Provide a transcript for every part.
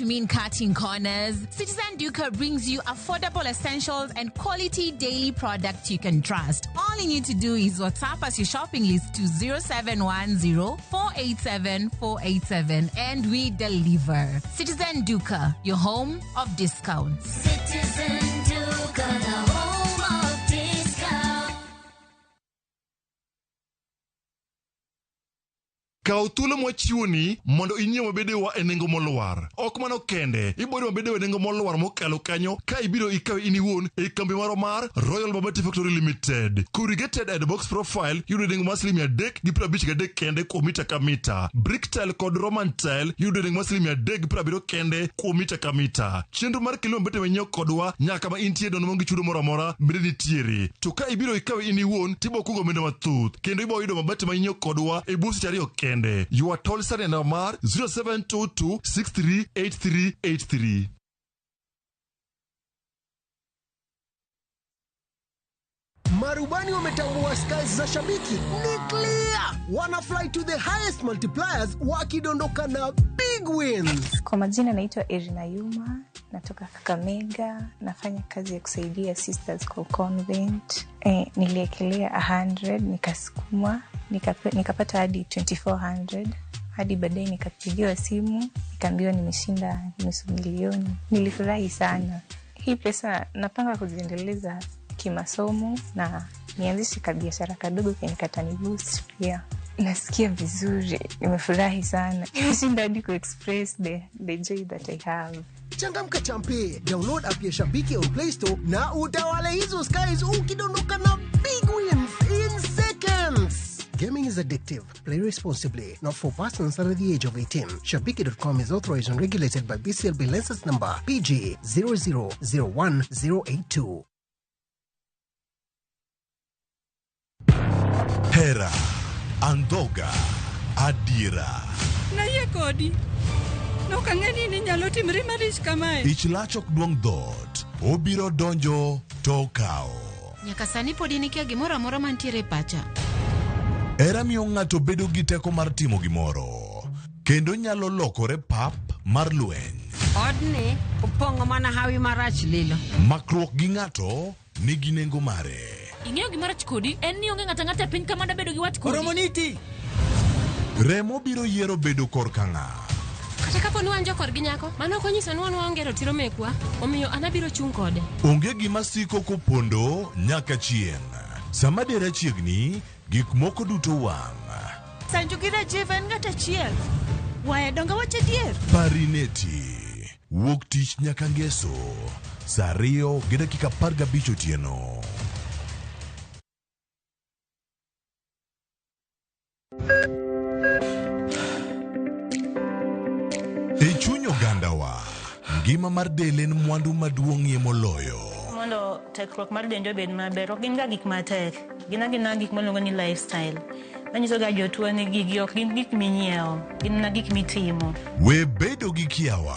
to mean cutting corners. Citizen Duka brings you affordable essentials and quality daily products you can trust. All you need to do is WhatsApp us your shopping list to 0710 487 487 and we deliver. Citizen Duka, your home of discounts. Citizen Duka, the home of discount. Kaw thuolo mwachiwoni mondo inyiew mabedewa e nengo molwar. Ok mano kende, iboyudo mabedewa e nengo molwar mokalo kanyo ka ibiro ikawe in iwuon e kambi marwa mar Royal Mabati Factory Limited. Corrugated and box profile yudo e nengo mar siling 353 kende kuom mita ka mita. Brick tile kod Roman tile yudo e nengo mar siling 370 kende kuom mita ka mita. Chenro mar kelo mabete manyiew kodwa nyaka ma intie nono maonge chudo moro amora bende nitiere. To ka ibiro ikawe in iwuon tibo kungo omenda mathoth kendo ibo yudo mabati ma inyiew kodwa e bwo seche ariyo kende. Ywa tol sani e namba mar 0722638383. Marubani wametambua skies za shabiki ni clear, wana fly to the highest multipliers wakidondoka na big wins. Kwa majina naitwa Irina Yuma, natoka Kakamega, nafanya kazi ya kusaidia Sisters kwa convent. Niliekelea 100 nikasukuma nikapata hadi 2400 hadi baadaye nikapigiwa simu nikaambiwa nimeshinda 500,000. Nilifurahi sana. Hii pesa napanga kuziendeleza kimasomo na nianzishe kabiashara kadogo kenye kataniboost pia. Nasikia vizuri, nimefurahi sana. Nimeshinda hadi kuexpress the joy that I have. Changamka champe, download app ya Shabiki on Play Store na utawale hizo skies ukidondoka na big wins in seconds. Gaming is addictive. Play responsibly. Not for persons under the age of 18. Shabiki.com is authorized and regulated by BCLB license number PG 0001082. Hera, andhoga, adira. Nayie kodi. Nok ang'e ni inyalo timri marich kamae. Ich lach ok duong' dhoot. Obiro donjo to okawo. Nyaka sani pod in ikia gimoro amora mantiere e pacha. Hera miyo ng'ato bedo gi teko mar timo gimoro. Kendo nyalo lokore pap mar lweny. Odni opong'o mana hawi marach lilo. Makruok gi ng'ato nigi nengo mare. Ing'eyo gima rach kodi en ni onge ng'ato ang'ata e piny ka manda bedo gi wat kodi. Oromoniti. Remo biro yiero bedo korka ng'a. Kata kapo ni wan jokorgi nyako, mano ok onyiso ni wan waonge ratiro mekwa, omiyo an abiro chung' kode. Onge gima siko kopondo nyaka chieng'. Sama dera chiegni, gik moko duto wang'. Sanju gi Rajiv en ng'at achiel. Waya donge wach adier. Parineti. Wuok tich nyaka ngeso. Saa 2:15 otieno. E chuny ogandawa, ngima mar del en mwandu maduong'ie moloyo. Mondo tekruok mar dendi obed maber, ok gin ga gik matek. Gin agina gik miluongo ni lifestyle. Manyiso ga jotuo ni gigi ok gin gik minyiewo, gin mana gik mitimo. We bedo gi kiawa,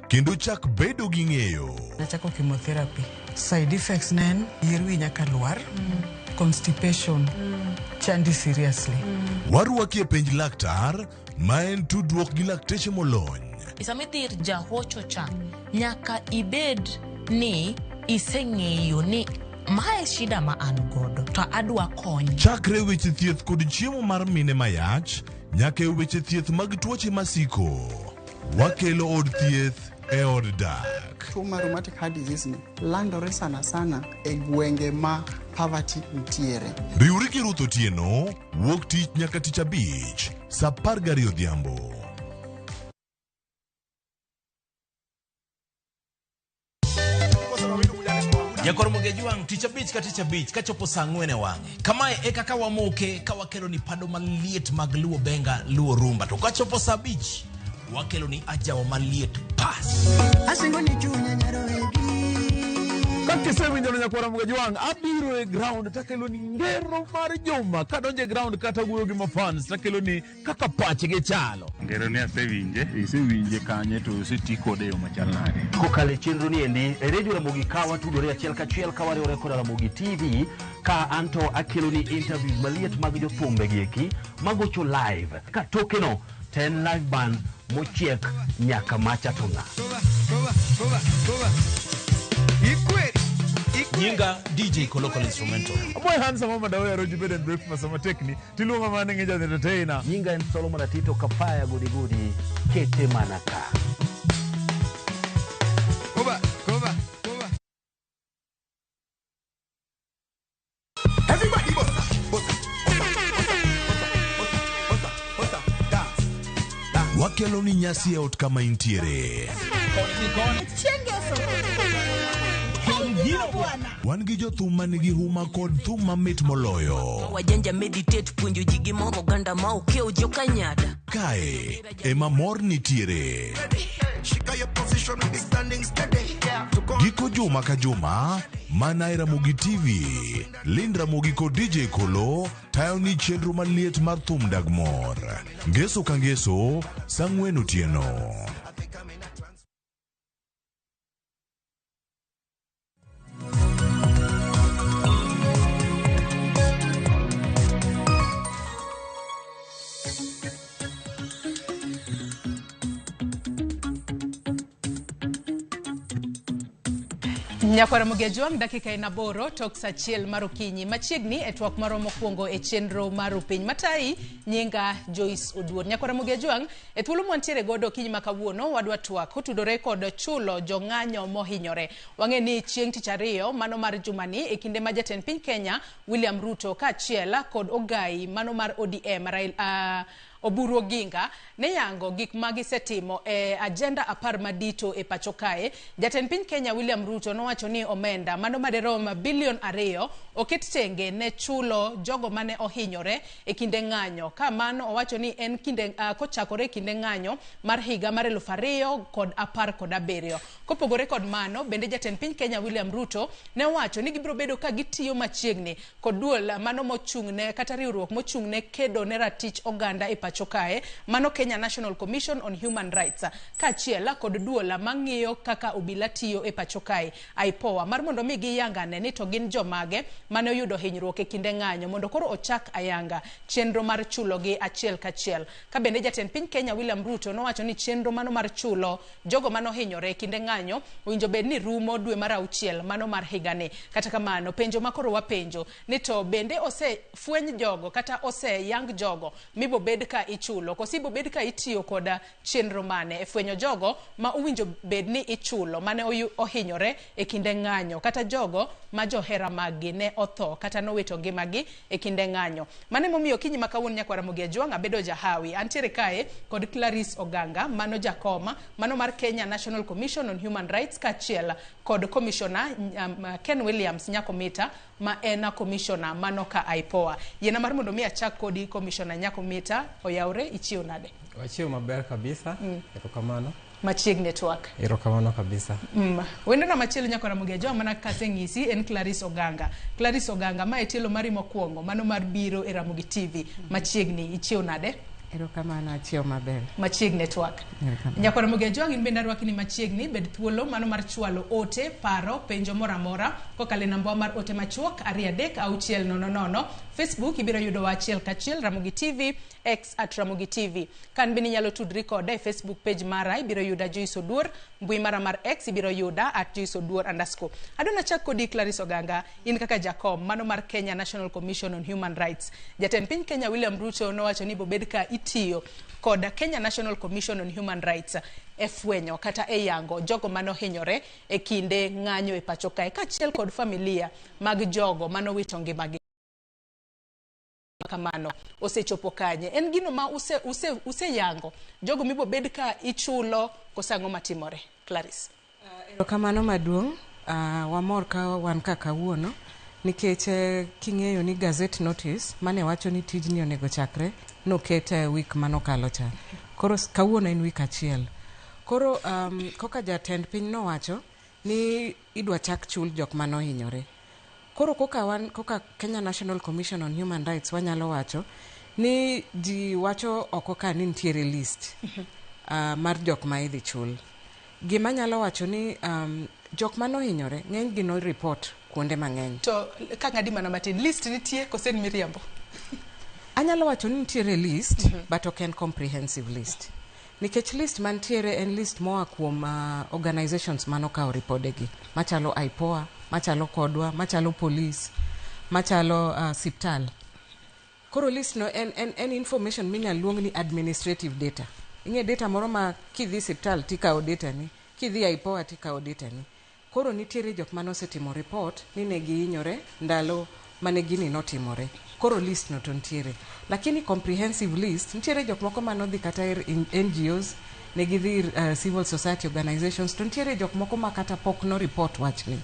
kendo chak bedo gi ng'eyo. Nachako chemotherapy. Side effects ne en yier wi nyaka lwar, constipation, chandi seriously. Warwaki e penj laktar, ma en tudruok gi lakteche molony. Sama idhi ir jahocho cha, nyaka ibed ni iseng'eyo ni mae shida ma an godo to adwa kony. Chakre weche thieth kod chiemo mar mine mayach, nyaka e weche thieth mag tuoche masiko. Wakelo od thieth e od dak. Tuo mar rheumatic heart disease ni landore sana sana e gwenge ma poverty nitiere. Riwri gi Ruth Otieno, wuok tich nyaka tich abich, saa 12 odhiambo. Jakor Mogejwang' tich abich ka tich abich kachopo saa ang'wen e wang'e. Kamae e kaka wamoke ka wakelo ni pado maliet mag Luo Benga, Luo Rumba. To kachopo saa abich, wakelo ni ajawa maliet pas. Asingo ni chunya nyarowegi. Kakisewinjo nyakwara Mogejwang' abiro e ground takelo ni ngero mar juma. Kadonjo e ground kata wuoyo gi mafans takelo ni kaka pachgi chalo. Ngero ni asewinje. Isewinje kanye to oseti kode e yo machal nade? Kokalo e chenro ni endi e redio Ramogi ka watudore achiel kachiel ka wariwore koda Ramogi TV ka anto akelo ni interviews maliet mag jothumbe gi eki magocho live ka tokeno to en live band mochiek nyaka macha to ng'a. Nyinga DJ Kolokol Instrumental. Aboy handsome mama dawe aroji bed and breakfast sama tekni tiluonga mana ni ja entertainer. Nyinga en Solomon Atito Kapaya godigodi kete mana ka. Everybody bossa, bossa, bossa, bossa, bossa, bossa, dance. Wakelo ni nyasi e ot kama intiere. Wan gi jothum manigi huma kod thum mamit moloyo. Wajanja meditate puonjo ji gi moro oganda ma okiewo jokanyada. Kae ema mor nitiere. Shika your position, be standing steady. Giko juma ka juma, mana e Ramogi TV, Lind Ramogi kod DJ Kolo tayo ni chenro maliet mar thum dag mor. Ngeso ka ngeso, saa ang'wen otieno. Nyakwara Mogejwang' dakika en 8 tok saa 1 mar okinyi machiegni e twak marwa mokwongo e chenro mar Rupiny Matayi nyinga Joyce Oduor. Nyakwara Mogejwang' e thuolo mwantiere godo okinyi ma kawuono wadwa twak kotudore kod chulo jong'anyo mohinyore. Wang'e ni chieng' tich ariyo mano mar jumani e kinde ma jatend piny Kenya William Ruto kaachiel kod ogai mano mar ODM Raila Oburu Oginga ne yango gik ma gisetimo e agenda 10 madito e pacho kae. Jatend piny Kenya William Ruto nowacho ni omenda mano madirom bilion 2 oket tenge ne chulo jogo mane ohinyore e kinde ng'anyo. Ka mano owacho ni en kinde kochakore e kinde ng'anyo mar higa mar 2017. Kopogore kod mano, bende jatend piny Kenya William Ruto ne owacho ni gibiro bedo ka gitiyo machiegni kod duol mano mochung'ne kata riwruok mochung'ne kedo ne ratich oganda e pacho kae, mano Kenya National Commission on Human Rights, kaachiel kod duol mang'iyo kaka obila tiyo e pacho kae IPOA, mar mondo mi giyangane ni to gin jomage mane oyudo hinyruok e kinde ng'anyo mondo koro ochak ayanga chenro mar chulogi achiel kachiel. Ka bende jatend piny Kenya William Ruto nowacho ni chenro mano mar chulo jogo mane ohinyore e kinde ng'anyo owinjo bed ni rumo dwe mar 6 mano mar higani. Kata kamano, penjo makoro wapenjo ni to bende osefweny jogo kata oseyang jogo mibobed ka ichulo koso ibobed ka itiyo koda chenro mane e fwenyo jogo ma owinjo bed ni ichulo mane ohinyore e kinde ng'anyo kata jogo ma johera maggi ne otho kata nowito ngimagi e kinde ng'anyo. Mano emomiyo okinyi ma kawuono nyakwara Ramogi Ajwang' abedo jahawi. Antiere kae kod Clarice Oganga mano jakoma mano mar Kenya National Commission on Human Rights kaachiel kod Commissioner Ken Williams Nyakomita ma en commissioner mano ka IPOA. Yiena mar mondo mi achak kodi Commissioner Nyakomita, oyawre ichiew nade? Wachiew maber kabisa. Erokamano. Machiegni twak. Erokamano kabisa. Wendona machielo nyakwara Ramogi Ajwang' mana kaseng'isi en Clarice Oganga. Clarice Oganga ma e tielo mari mokwongo mano mar biro e Ramogi TV. Machiegni ichiew nade? Erokamano, achiew maber. Machiegni twak. Nyakwara Ramogi Ajwang' in bende arwaki ni machiegni, bed thuolo mano mar chwalo ote, paro, penjo moro amora kokalo e namba mar ote machuok 2 3 6 0 0. Facebook ibiro yudo wa achiel kachiel Ramogi TV, X at Ramogi TV. Kan bende inyalo tudri koda e Facebook page mara ibiro yuda Joyce Oduor, mbui mara mar X ibiro yuda at Joyce Oduor _. Adwa nachak kodi Clarice Oganga, in kaka jakom mano mar Kenya National Commission on Human Rights. Jatend piny Kenya William Ruto nowacho ni bobed ka itiyo kod Kenya National Commission on Human Rights e fwenyo kata e yango jogo manohinyore e kinde ng'anyo e pacho kae kaachiel kod familia mag jogo manowito ngimagi. Kamano osechopo kanye? En gino ma useyango jogo mibobed ka ichulo koso ang'o matimore? Clarice. Erokamano maduong'. Wamor ka wan ka kawuono nikech king'eyo ni gazette notice mane wacho ni tijni onego chakre noket wik manokalo cha. Koro kawuono en wik achiel. Koro koka jatend piny nowacho ni idwa chak chul jok manohinyore. Koro koka Kenya National Commission on Human Rights wanyalo wacho ni ji wacho oko ka ni nitiere list mar jok ma idhi chul. Gima nyalo wacho ni jok manohinyore ng'eny gi no report kuonde mang'eny. To ka ng'adi mana matin, list nitie kose en miriambo? Anyalo wacho ni nitiere list, but ok en comprehensive list. Nikech list mantiere en list moa kuom organizations manokawo ripodegi machalo IPOA, machalo kodwa, machalo police, machalo siptal. Koro list no en information minyal luong ni administrative data. Ing'e data moro ma kidhi siptal tikawo data ni, kidhi IPOA tikawo data ni. Koro nitiere jok mane osetimo report ni ne gihinyore ndalo mane gini notimore. Koro list no to nitiere. Lakini comprehensive list, nitiere jok moko manodhi kata ir NGOs, ne gidhi ir civil society organizations, to nitiere jok moko ma kata pok no report wachni.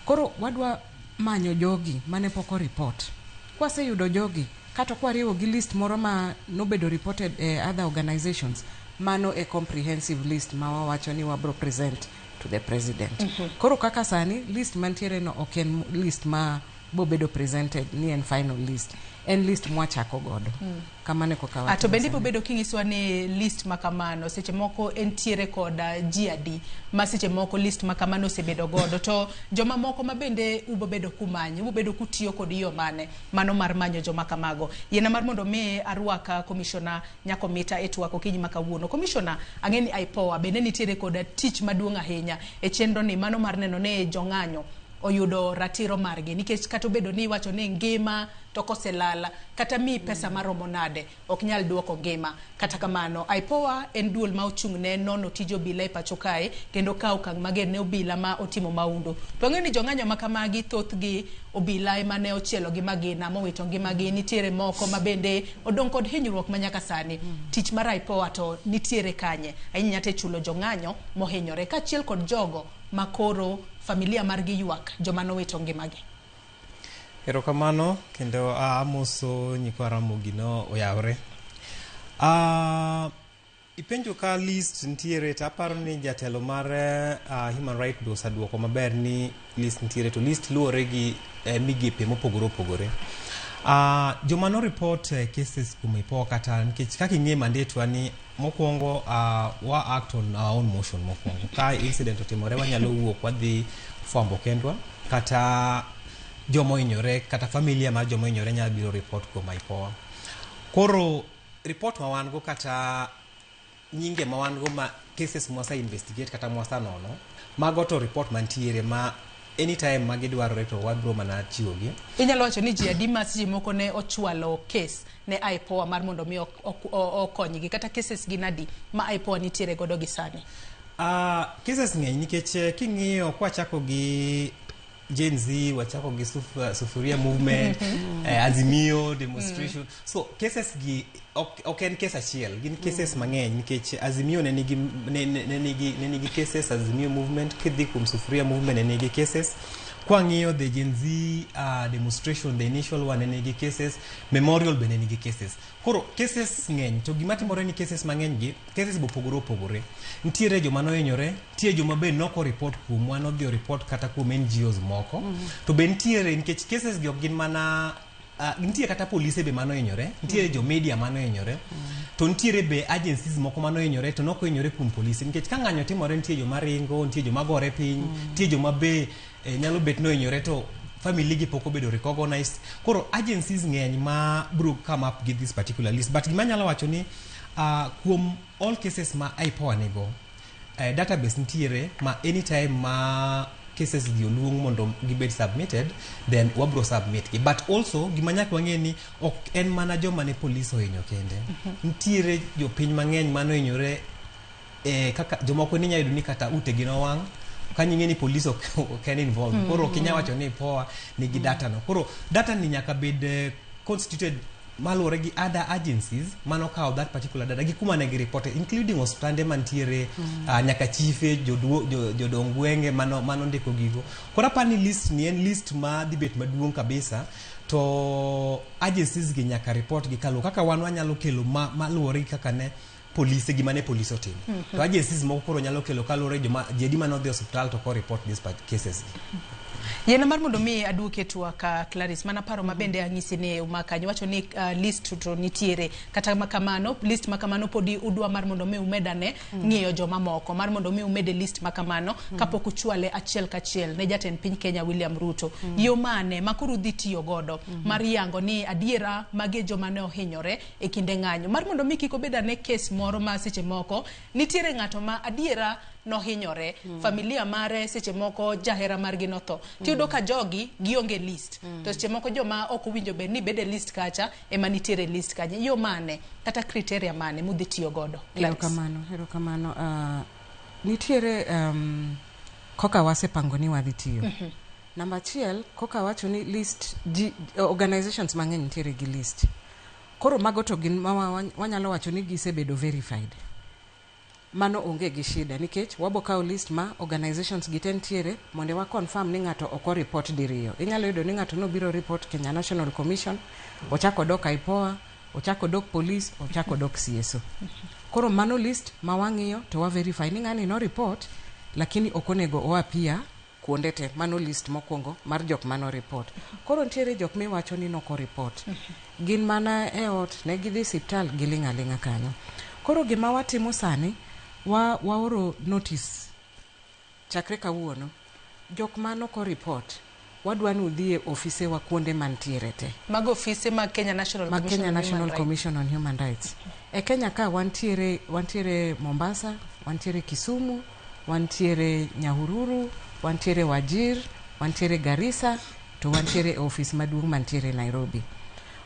Koro wadwa manyo jogi mane pok o report. Kwaseyudo jogi, kata kwariwo gi list moro ma nobedo reported e other organizations, mano e comprehensive list ma wawacho ni wabro present to the president. Koro kaka sani, list mantiere no ok en list ma bobedo presented ni en final list. En list mwachako godo. Kamano e kaka Ah, to watimo bende sani. ibobedo king'iswa ni list ma kamano seche moko entiere kod ji adi ma seche moko list ma kamano osebedo godo to joma moko ma bende ubobedo kumanyo ubobedo kutiyo kod yo mane mano mar manyo joma kamago. Yiena mar mondo mi arwaka Commissioner Nyakomita e twak okinyi ma kawuono. Commissioner, ang'e ni IPOA bende nitiere kod tich maduong' ahinya e chenro ni mano mar neno ni jong'anyo oyudo ratiro margi nikech kata obedo ni iwacho ni ngima to koselala kata miyi pesa maromo nade ok nyal duoko ngima. Kata kamano IPOA en duol ma ochung' ne nono tij obila e pacho kae kendo kawo okang' mager ne obila ma otimo maundu. To wang'eyo ni jong'anyo ma kamagi thothgi obila ema ne ochielo gi magina mowito ngimagi, nitiere moko ma bende odong' kod hinyruok ma nyaka sani. Tich mar IPOA to nitiere kanye ahinya te chulo jong'anyo mohinyore kaachiel kod jogo ma koro familia margi ywak joma nowito ngimagi. Erokamano kendo amoso nyikwa Ramogi no oyawre. Ipenjo ka list nitiere to aparo ni jatelo mar Human Rights be oseduoko maber ni list nitiere to list luwore gi migepe mopogore opogore. Joma no report cases kuom IPOA kata nikech kaka ing'e mandate wa ni mokwongo wa act on our own motion mokwongo. Ka incident otimore wanyalo wuok wadhi fwambo kendwa kata joma ohinyore kata familia mar joma ohinyore nyalo biro report kuom IPOA. Koro report ma wan go kata nyinge ma wan go ma cases mwasa investigate kata mwasa nono mago to report mantiere ma anytime ma gidwarore to wabiro mana chiwogi. Inyalo wacho ni ji adi ma seche moko ne ochwalo case ne IPOA mar mondo mi okonygi kata cases gin adi ma IPOA nitiere godo gi sani? Cases ng'eny nikech king'iyo kwachako gi Gen Z, wachako gi Sufuria movement, Azimio demonstration. So cases gi ok en case achiel, gin cases mang'eny nikech Azimio ne nigi cases, Azimio movement, kidhi kuom Sufuria movement ne nigi cases. Kwang'iyo the Gen Z demonstration, the initial one ne nigi cases, Memorial be ne nigi cases. Koro cases ng'eny to gima timore ni cases mang'eny gi, cases bo opogore opogore. Nitiere joma nohinyore, nitie joma be noko report kuomwa, nodhi report kata kuom NGOs moko. To be nitiere nikech cases gi ok gin mana nitie kata polise be manohinyore, nitiere jo media manohinyore, to nitiere be agencies moko manohinyore to nokohinyore kuom polise nikech ka ng'anyo timore nitie joma ringo, nitie joma gore piny, nitie joma be nyalo bet nohinyore to family gi pok obedo recognized. Koro agencies ng'eny ma bro come up gi this particular list, but gima anyalo wacho ni kuom all cases ma IPOA nigo, database nitiere ma anytime ma cases gi oluong mondo gibed submitted, then wabro submit gi. But also gima nyaka wang'e ni ok en mana joma ne police ohinyo kende. Nitiere jopiny mang'eny manohinyore kaka jomoko ni inyalo yudo ni kata utegi nowang', kanyo ing'e ni police ok en involved. Koro ok inyal wacho ni IPOA nigi data no. Koro data ni nyaka bed constituted maluwore gi other agencies manokawo that particular data gi kuma ne gi report including osiptande mantiere, nyaka chife, jodong gwenge mano ndiko gigo. Koro aparo ni list ni en list ma dhi bet maduong' kabisa to agencies gi nyaka report gi kaluwo kaka wan wanyalo kelo maluwore gi kaka ne polise gima ne police otimo. To agencies moko koro nyalo kelo kaluwore joma ji adi mane odhi e osiptal to ko report these cases gi. Yiena mar mondo mi aduoke e twak Clarice, mana paro ma bende anyisi ni uma kanyo wacho ni list to nitiere kata makamano list makamano podi udwa mar mondo mi umedane ng'iyo joma moko mar mondo mi umede list makamano kapok uchwale achiel kachiel ne jatend piny Kenya William Ruto. Yo mane ma koro udhi tiyo godo mar yango ni adiera magi e joma ne ohinyore e kinde ng'anyo mar mondo mi kik obed ane kes moro ma seche moko nitiere ng'ato ma adiera nohinyore familia mare seche moko jahera margi notho tiyudo ka jogi gionge list to seche moko joma ok owinjo bed ni bedo e list kacha ema nitiere e list kanyo yo mane kata criteria mane mudhi tiyo godo Clarice? Erokamano, erokamano. Nitiere koka wasepango ni wadhi tiyo. Namba achiel, koka wacho ni list ji, organizations mang'eny nitiere gi list. Koro mago to gin ma wanyalo wacho ni gisebedo verified. Mano onge gi shida nikech wabo kawo list ma organizations gi te nitiere mondo wa confirm ni ng'ato ok o report diriyo. Inyalo yudo ni ng'ato nobiro report Kenya National Commission, ochako odok IPOA, ochako odok police, ochako odok CSO. Koro mano list ma wang'iyo to wa verify ni ng'ani no report lakini ok onego o appear kuonde te. Mano list mokwongo mar jok mano report. Koro nitiere jok miwacho ni noko report. Gin mana e ot, ne gidhi siptal, giling' aling'a kanyo. Koro gima watimo sani, waoro notice chakre kawuono. Jok manoko report, wadwa ni udhi e ofisewa kuonde mantiere te. Mago ofise mag Kenya National mag Commission Kenya on Human National Rights. Commission on Human Rights. E Kenya ka wantiere Mombasa, wantiere Kisumu, wantiere Nyahururu, wantiere Wajir, wantiere Garissa, to wantiere e ofis maduong' mantiere Nairobi.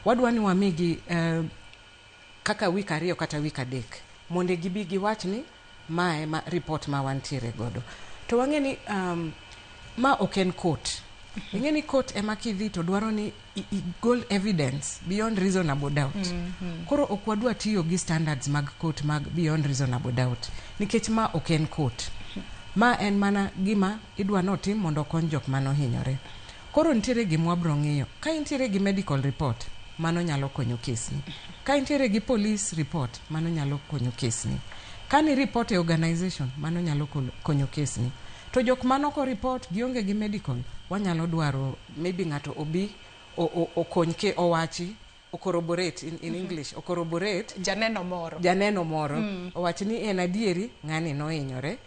Wadwa ni wamigi kaka wik 2 kata wik 3 mondo gibi giwach ni mae ma report ma wantiere godo. To wang'e ni ma ok en court. Ing'e ni court ema kidhi to dwaro ni igol evidence beyond reasonable doubt. Koro ok wadwa tiyo gi standards mag court mag beyond reasonable doubt nikech ma ok en court. Ma en mana gima idwa notim mondo okony jok manohinyore. Koro nitiere gima wabro ng'iyo. Ka intiere gi medical report, mano nyalo konyo kesni. Ka intiere gi police report, mano nyalo konyo kesni. Ka ni report e organization, mano nyalo konyo kesni. To jok manoko report gionge gi medical, wanyalo dwaro maybe ng'ato obi okony ke owachi ocorroborate in English ocorroborate janeno moro janeno moro owach ni en adieri ng'ani nohinyore.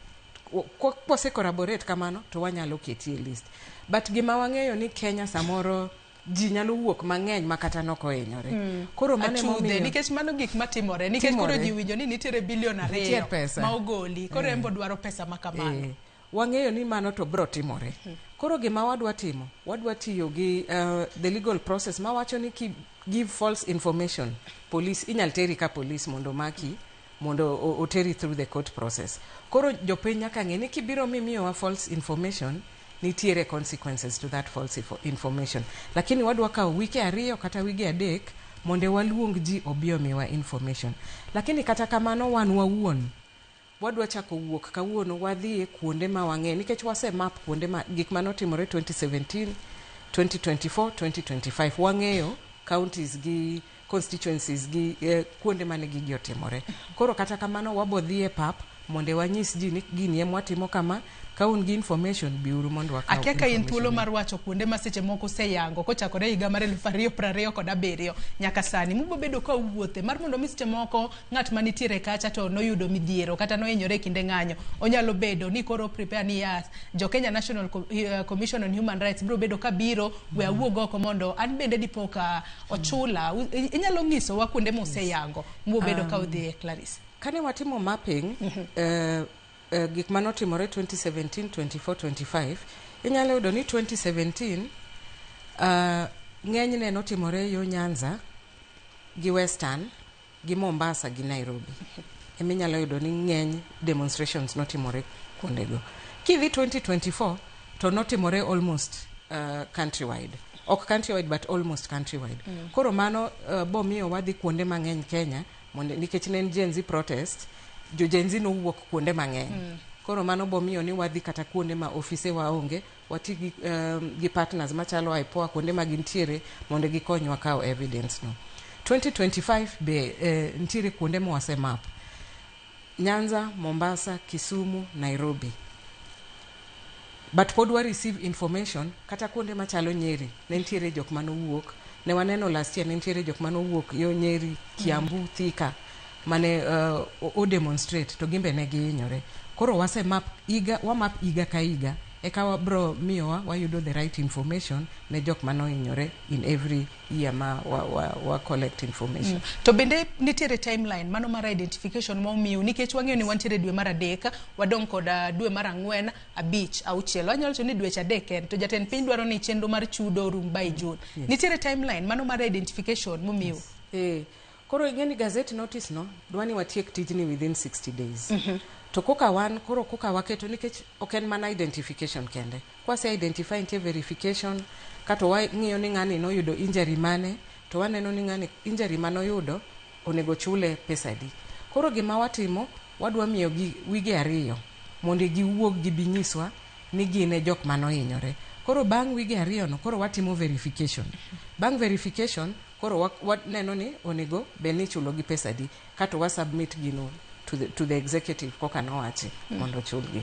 Kwase corroborate kamano to wanyalo keti e list. But gima wang'eyo ni Kenya samoro ji nyalo wuok mang'eny ma kata nok ohinyore. Koro mano Achudhe, emomiyo nikech mano gik matimore nikech koro Timore. ji winjo ni nitiere bilion Nitie 2 pesa. ma ogoli koro en bo dwaro pesa ma kamano. Wang'eyo ni mano to bro timore. Koro gima wadwa timo, wadwa tiyo gi the legal process mawacho ni ki give false information, police inyal teri ka police mondo maki, mondo oteri through the court process. Koro jopiny nyaka ng'e ni kibiro mimiyowa false information, nitiere consequences to that false information. Lakini wadwa kawo wike 2 kata wige 3 mondo waluong ji obi omiwa information. Lakini kata kamano wan wawuon wadwa chako wuok kawuono wadhi e kuonde ma wang'eyo nikech wase map kuonde ma gik manotimore 2017, 2024, 2025 wang'eyo counties gi constituencies gi kuonde mane gigi otimore. Koro kata kamano wabo dhi e pap mondo wanyis ji ni gini ema watimo kama, ka un gi information biuru mondo wakaw Akia ka in thuolo information. mar wacho kuonde ma seche moko oseyango kochakore higa mar 2027 nyaka sani mubo bedo ka uwuothe mar mondo mi seche moko ng'at manitiere kacha to noyudo midhiero kata nohinyore e kinde ng'anyo onyalo bedo ni koro prepare ni ya jo Kenya National Commission on Human Rights biro bedo ka biro we awuog oko mondo an bende dipo ka ochula. Inyalo nyisowa kuonde moseyango mubo bedo ka udhiye, Clarice? Kane watimo mapping, gik manotimore 2017, 24, 25, inyalo yudo ni 2017 ng'enyne notimore yo Nyanza gi Western gi Mombasa gi Nairobi. Eminyalo yudo ni ng'eny demonstrations notimore kuondego. Kidhi 2024 to notimore almost countrywide. Ok countrywide but almost countrywide. Koro mano bomiyo wadhi kuonde mang'eny Kenya mondo nikech ne en Gen Z protest, jo Gen Z nowuok kuonde mang'eny. Koro mano bomiyo ni wadhi kata kuonde ma ofise waonge, wati gi partners machalo IPOA kuonde ma gintiere mondo gikonywa kawo evidence no. 2025 be nitiere kuonde ma wasemap. Nyanza, Mombasa, Kisumu, Nairobi. But pod wa receive information kata kuonde machalo Nyeri ne nitiere jok manowuok. Ne waneno last year ne nitiere jok manowuok yo Nyeri, Kiambu, Thika mane o demonstrate to gimbe ne gihinyore. Koro wase map higa, wa map higa ka higa eka wabro miyowa wayudo the right information ne jok manohinyore in every year ma wa collect information. To bende nitiere timeline mano mar identification ma omiu nikech wang'eyo ni wantiere dwe mar adek, wadong' kod dwe mar 4, 5, 6. Wanyalo wacho ni dweche 3 en to jatend piny dwaro ni chenro mar chudo orum by June. Yes. Nitiere timeline mano mar identification momiu. Yes. Koro ing'e ni gazette notice no dwa ni watiek tijni within 60 days. To koka wan koro koka waketo nikech ok en mana identification kende. Kwase identify nitie verification kato wang'iyo ni ng'ani noyudo injury mane to waneno ni ng'ani injury manoyudo onego chule pesa adi. Koro gima watimo wadwa miyo gi wige 2 mondo giwuog gibi nyiswa ni gin e jok manohinyore. Koro bang' wige 2 no koro watimo verification. Bang' verification koro waneno ni onego bed ni ichulo gi pesa adi kato wa submit gino to the executive koka nowachi mondo ochulgi.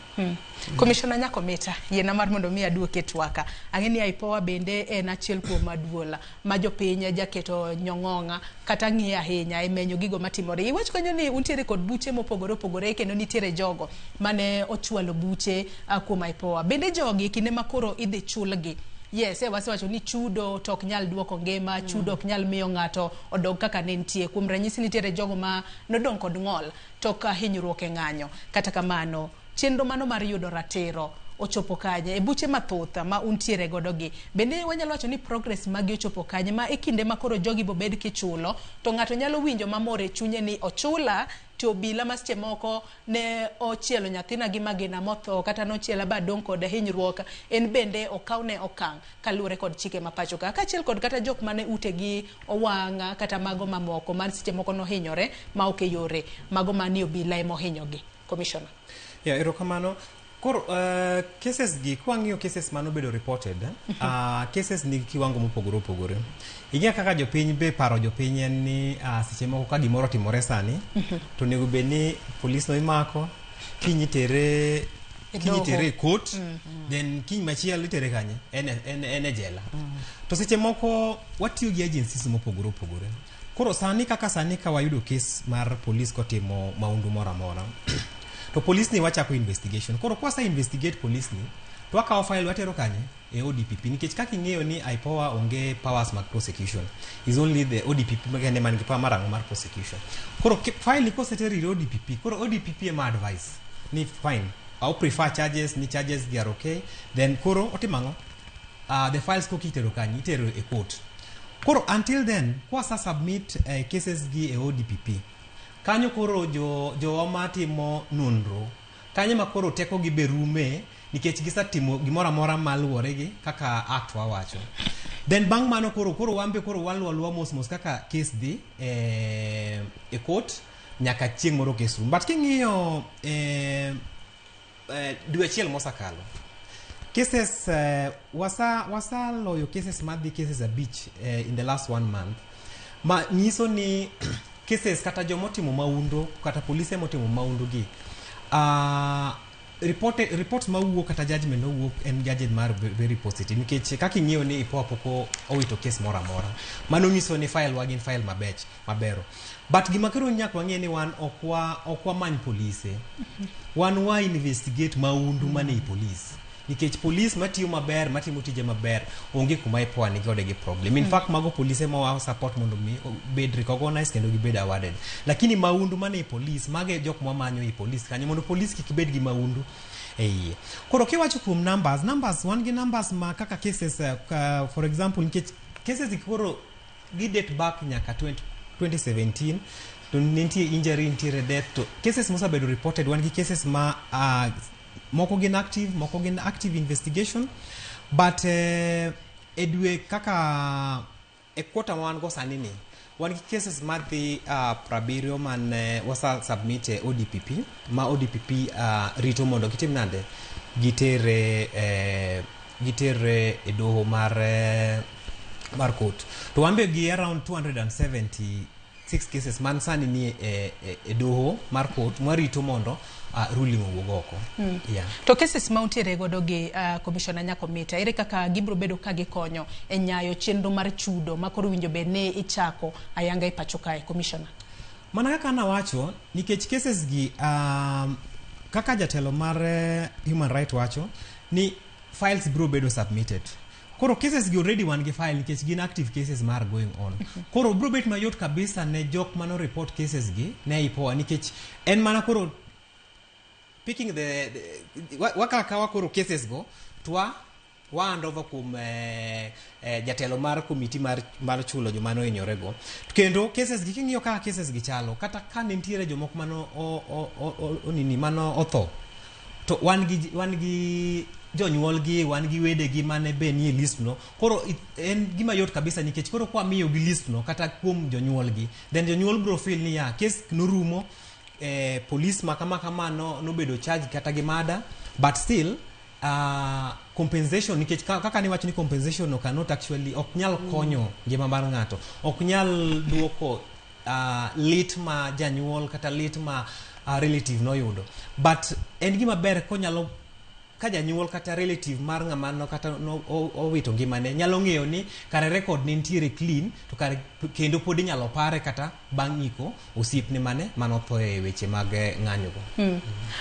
Commissioner Nyakomita, yiena mar mondo mi aduoke twaka. Ang'e ni IPOA bende en achiel kuom duol ma jopiny jaketo nyong'ong'a kata ng'iyo ahinya e menyo gigo matimore. Iwach kanyo ni untiere kod buche mopogore opogore kendo nitiere jogo mane ochwalo buche kuom IPOA. Bende jogi kinde ma koro idhi chulgi, yes, wasewacho ni chudo to ok nyal duoko ngima, chudo ok nyal miyo ng'ato odog kaka ne nitie. Kuom ranyisi nitiere jogo ma nodong' kod ng'ol tok hinyruok e ng'anyo. Kata kamano, chenro mano mar yudo ratiro ochopo kanye e buche mathoth ma untiere godo gi. Bende wanyalo wacho ni progress magi ochopo kanye ma e kinde ma koro jogi bobed kichulo to ng'ato nyalo winjo mamor e chunye ni ochula to obila ma seche moko ne ochielo nyathina gi magina motho kata nochiela ba dong' kod hinyruok en bende okawne okang' kaluwore kod chike ma pacho ka. Kaachiel kod kata jok mane utegi owang' kata mago mamoko man seche moko nohinyore ma ok e yore mago mani obila ema ohinyogi. Commissioner. Yeah, erokamano. Koro cases gi kwang'iyo cases manobedo reported, cases nigi kiwango mopogore opogore. Ing'eyo kaka jopiny be paro jopiny en ni seche moko ka gimoro otimore sani, to onego bed ni polis no imako, kiny itere kiny itere e court, then kiny machielo itere kanye? En e jela. To seche moko watiyo gi agencies mopogore opogore. Koro sani kaka sani ka wayudo case mar polis kotimo maundu moro amora, to polis ni wachako investigation. Koro kwasa investigate polis ni, to wakawo file watero kanye? E ODPP. Nikech kaka ing'eyo ni IPOA onge powers mag prosecution. Is only the ODPP kende man gi power mar ang'o mar prosecution. Koro file ni koseter ir ODPP, koro ODPP ema advice ni fine, I prefer charges, ni charges gi are okay. Then koro otimo ang'o? The files koki itero kanye? Itero e court. Koro until then, kwasa submit cases gi e ODPP. Kanyo koro jowa matimo nonro, kanyo ma koro teko gi be rume nikech gisetimo gimoro amora maluwore gi kaka act wawacho. Then bang' mano koro wan be koro waluwo aluwa mos mos kaka case dhi e court nyaka chieng' moro case rum. But king'iyo dwe achiel mosekalo, cases wasaloyo cases madhi cases 5 in the last 1 month, ma nyiso ni cases kata jomotimo maundo kata polise motimo maundu gi reports mawuok kata judgment mawuok en judgment mar very positive nikech kaka ing'eyo ni IPOA pok owito case moro amora. Mano nyiso ni file wa gin file mabech mabero. But gima koro nyaka wang'e ni wan ok wamany polise. Wan wa investigate maundu mane i police. Nikech police matiyo maber, matimo tije maber, onge kuma IPOA ni kode gi problem. In fact, mago polise ma wa support mondo mi bed recognized kendo gibed awarded. Lakini maundu mane i police, mage jok mwamanyo i police kanyo mondo police kik bed gi maundu e iye. Koro kiwacho kuom numbers, wan gi numbers ma kaka cases, for example, nikech cases gi koro gi date back nyaka 2017, to nitie injury, nitiere death, to cases mosebedo reported, wan gi cases ma moko gin active, moko gin active investigation, but e dwe kaka e quarter ma wan go sani ni, wan gi cases madhi 70 man wasa submit e ODPP, ma ODPP rito mondo gitim nade, gitere e doho mar court. To wan be gi around 270 6 cases man sani ni e doho mar court mwarito mondo ruling owuog oko. Yeah. To cases ma untiere godo gi Commissioner Nyakomita, ere kaka gibiro bedo ka gikonyo e nyayo chenro mar chudo ma koro winjo bed ni ichako ayanga e pacho kae, Commissioner? Mana kaka nawacho, nikech cases gi kaka jatelo mar human right wacho ni files biro bedo submitted. Koro cases gi already wan gi file nikech gin active cases mar going on. Koro biro bet mayot kabisa ne jok mano report cases gi ne IPOA, nikech en mana koro picking the wakawa koro cases go to wa hand over kuom jatelo mar committee mar chulo joma nohinyore go. Kendo cases gi king'iyo kaka cases gi chalo, kata ka nitiere jomoko mano onini mano otho, to wan gi jonyuolgi, wan gi wedegi mane be nie list no. Koro en gima yot kabisa nikech koro kwamiyo gi list no kata kuom jonyuolgi, then jonyuol bro feel ni ya case norumo, police ma kama kama no nobedo charge kata gi murder, but still compensation, nikech kaka niwacho ni compensation no cannot actually, ok nyal konyo ngima mar ng'ato, ok nyal duoko lit ma janyuol kata lit ma relative noyudo, but en gima ber konyalo ka janyuol kata relative mar ng'ama no kata no, owito ngimane nyalo ng'eyo ni kare record ne nitiere clean, to kare kendo pod inyalo pare kata bang' iko osiepne mane manotho e weche mag ng'anyo go.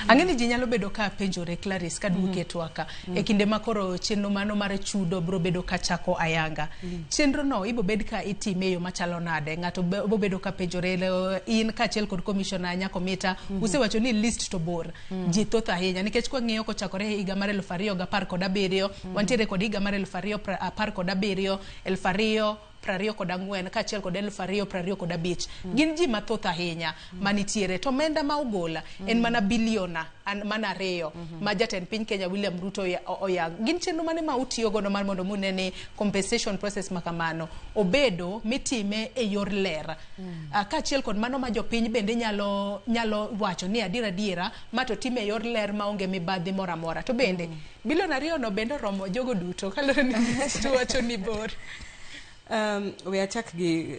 Ang'e ni ji nyalo bedo ka penjore, Clarice, ka duoke twaka e kinde ma koro chenro mano mar chudo biro bedo ka chako ayanga. Chenro no ibo bed ka itime e yo machalo nade? Ng'ato bo bedo ka penjore in kaachiel kod Commissioner Nyakomita usewacho ni list to bor. Ji thoth ahinya nikech kwang'iyo kochakore e higa mar 2017, wantiere kod higa mar 2017, 2024 kaachiel kod 2025. Gin ji mathoth ahinya manitiere to omenda ma ogola en mana biliona mana 2 ma jatend piny Kenya William Ruto oyang. Gin chenro mane ma utiyo godo mar mondo mune ni compensation process ma kamano obedo mitime e yor ler, kaachiel kod mano ma jopiny bende nyalo wacho ni adiera adiera ma to time e yor ler maonge mibadhi moro amora, to bende bilion 2 no bende oromo jogo duto kaluwore ni list wacho ni bor? We achak gi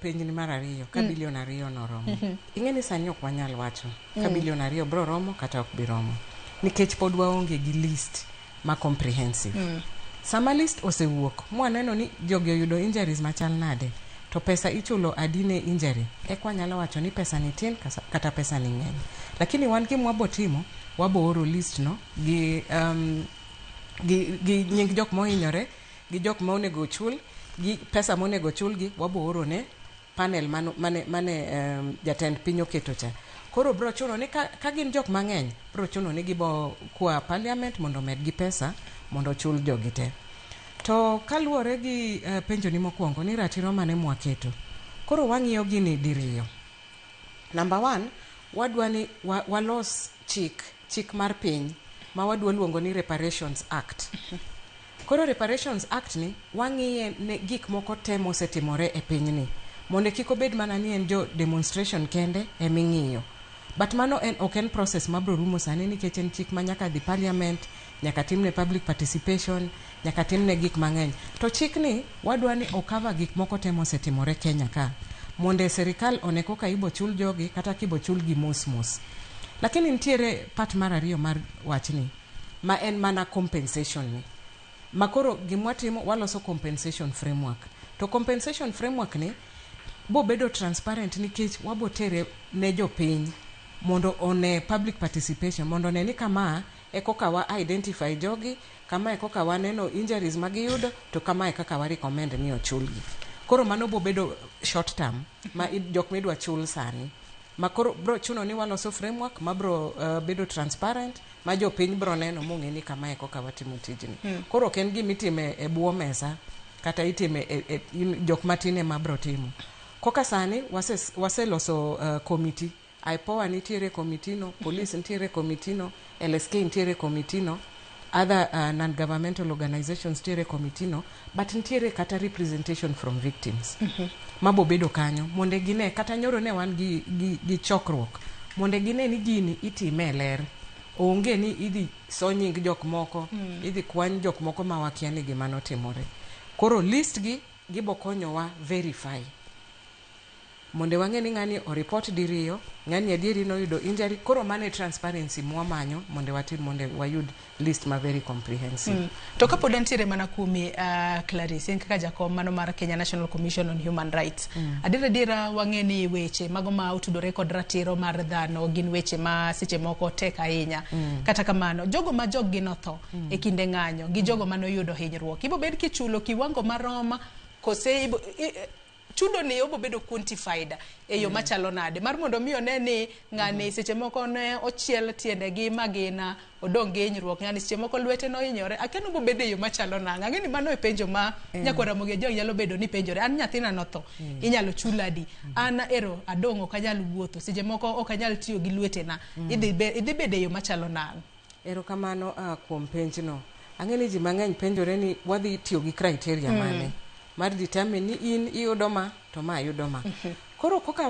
penjni mar ariyo ka bilion 2 noromo. Ing'e ni sani ok wanyal wacho ka bilion 2 bro romo kata ok bi romo nikech pod waonge gi list ma comprehensive. Sama list osewuok mwaneno ni jogi oyudo injuries machal nade to pesa ichulo adi ne injury, eka wanyalo wacho ni pesa ni tin kata pesa ni ng'eny. Lakini wan gima wabo timo, wabo oro list no gi nying jok mohinyore, gi jok ma onego ochul, gi pesa monego ochulgi, wabo oro ne panel mane jatend piny oketo cha. Koro bro chuno ni ka gin jok mang'eny, bro chuno ni gibo kwa parliament mondo omedgi pesa mondo ochul jogi te. To kaluwore gi penjoni mokwongo ni ratiro mane mwaketo, koro wang'iyo gini diriyo. Number one, wadwa ni walos chik mar piny ma wadwa luongo ni Reparations Act. Koro Reparations Act ni wang'iye ne gik moko te mosetimore e pinyni mondo kik obed mana ni en jo demonstration kende eming'iyo. But mano en ok en process mabro rumo sani nikech en chik ma nyaka dhi parliament, nyaka timne public participation, nyaka timne gik mang'eny. To chikni wadwa ni okava gik moko te mosetimore Kenya ka mondo e sirikal one kaka ibo chul jogi kata kibo chulgi mos mos. Lakini nitiere part mar ariyo mar wachni ma en mana compensation ni. Ma koro gimwatimo, waloso compensation framework. To compensation framework ni bobedo transparent nikech wabotere ne jopiny mondo one public participation, mondo one ni kama e koka wa identify jogi, kama e koka waneno injuries magiyudo, to kama e kaka wa recommend ni ochulgi. Koro mano bobedo short term ma jok midwa chul sani. Ma koro bro chuno ni waloso framework ma bro bedo transparent ma jopiny bro neno mong'e ni kama e koka watimo tijni. Koro ok en gima itime e bwo mesa kata itime e jok matin ema bro timo. Koka sani waseloso committee. IPOA nitiere committee no, police nitiere committee no, LSK nitiere committee no, other non-governmental organizations nitiere committee no, but nitiere kata representation from victims. Mabo bedo kanyo mondo gine kata nyoro ne wan gi chokruok mondo gine ni gini itime e ler. Onge ni idhi so nying jok moko, idhi kwany jok moko ma wakia ni gima notimore. Koro list gi gibo konyowa verify. Mondo wang'e ni ng'ani oripot diriyo, ng'ani adieri noyudo injury. Koro mano e transparency mwamanyo mondo watim mondo wayud list ma very comprehensive. To kapod antiere mana kuomi, Clarice, in kaka jakom mano mar Kenya National Commission on Human Rights. Adiera adiera wang'e ni weche mago ma otudore kod ratiro mar dhano gin weche ma seche moko tek ahinya. Kata kamano, jogo ma jog gi notho e kinde ng'anyo gi jogo manoyudo hinyruok, ibo bed kichulo kiwango marom kose ibo, chudo ni obo bedo quantified e yo machalo nade mar mondo mi one ni ng'ani seche moko ne ochiel tiende gi magina odong' gi hinyruok, ng'ani seche moko lwete nohinyore, akia ni obo bedo e yo machalo nang'o. Ang'e ni mano e penjo ma nyakwar Ramogi Ajwang' nyalo bedo ni penjore. An nyathina notho, inyalo chula adi? An ero adong' ok anyal wuotho, seche moko ok anyal tiyo gi lwetena. Idhi bedo e yo machalo nang'o? Erokamano kuom penjno. Ang'e ni ji mang'eny penjore ni wadhi tiyo gi criteria mane mar determine ni in iyudo ma to ma yudo ma. Koro koka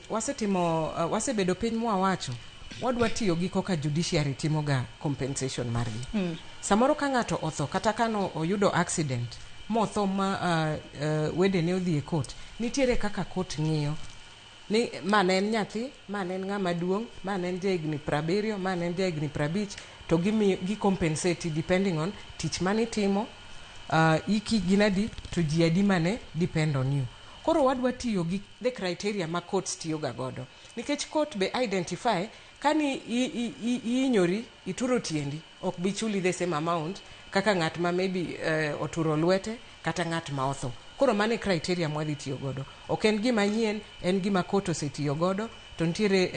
wasetimo wasebedo piny mwawacho wadwa tiyo gi koka judiciary timoga compensation margi. Samoro ka ng'ato otho kata ka no oyudo accident motho ma wedene odhi e court, nitiere kaka court ng'iyo ni ma ne en nyathi, ma ne en ng'ama duong', ma ne en jahigni 70, ma ne en jahigni 50, to gimiyo gi compensate depending on tich manitimo, iki gin adi to ji adi mane depend on you. Koro wadwa tiyo gi the criteria ma courts tiyoga godo nikech court be identify kani ihinyori ituro tiendi ok bi chuli the same amount kaka ng'at ma maybe oturo lwete kata ng'at ma otho. Koro mano e criteria mwadhi tiyo godo. Ok en gima nyien, en gima court osetiyo godo to nitiere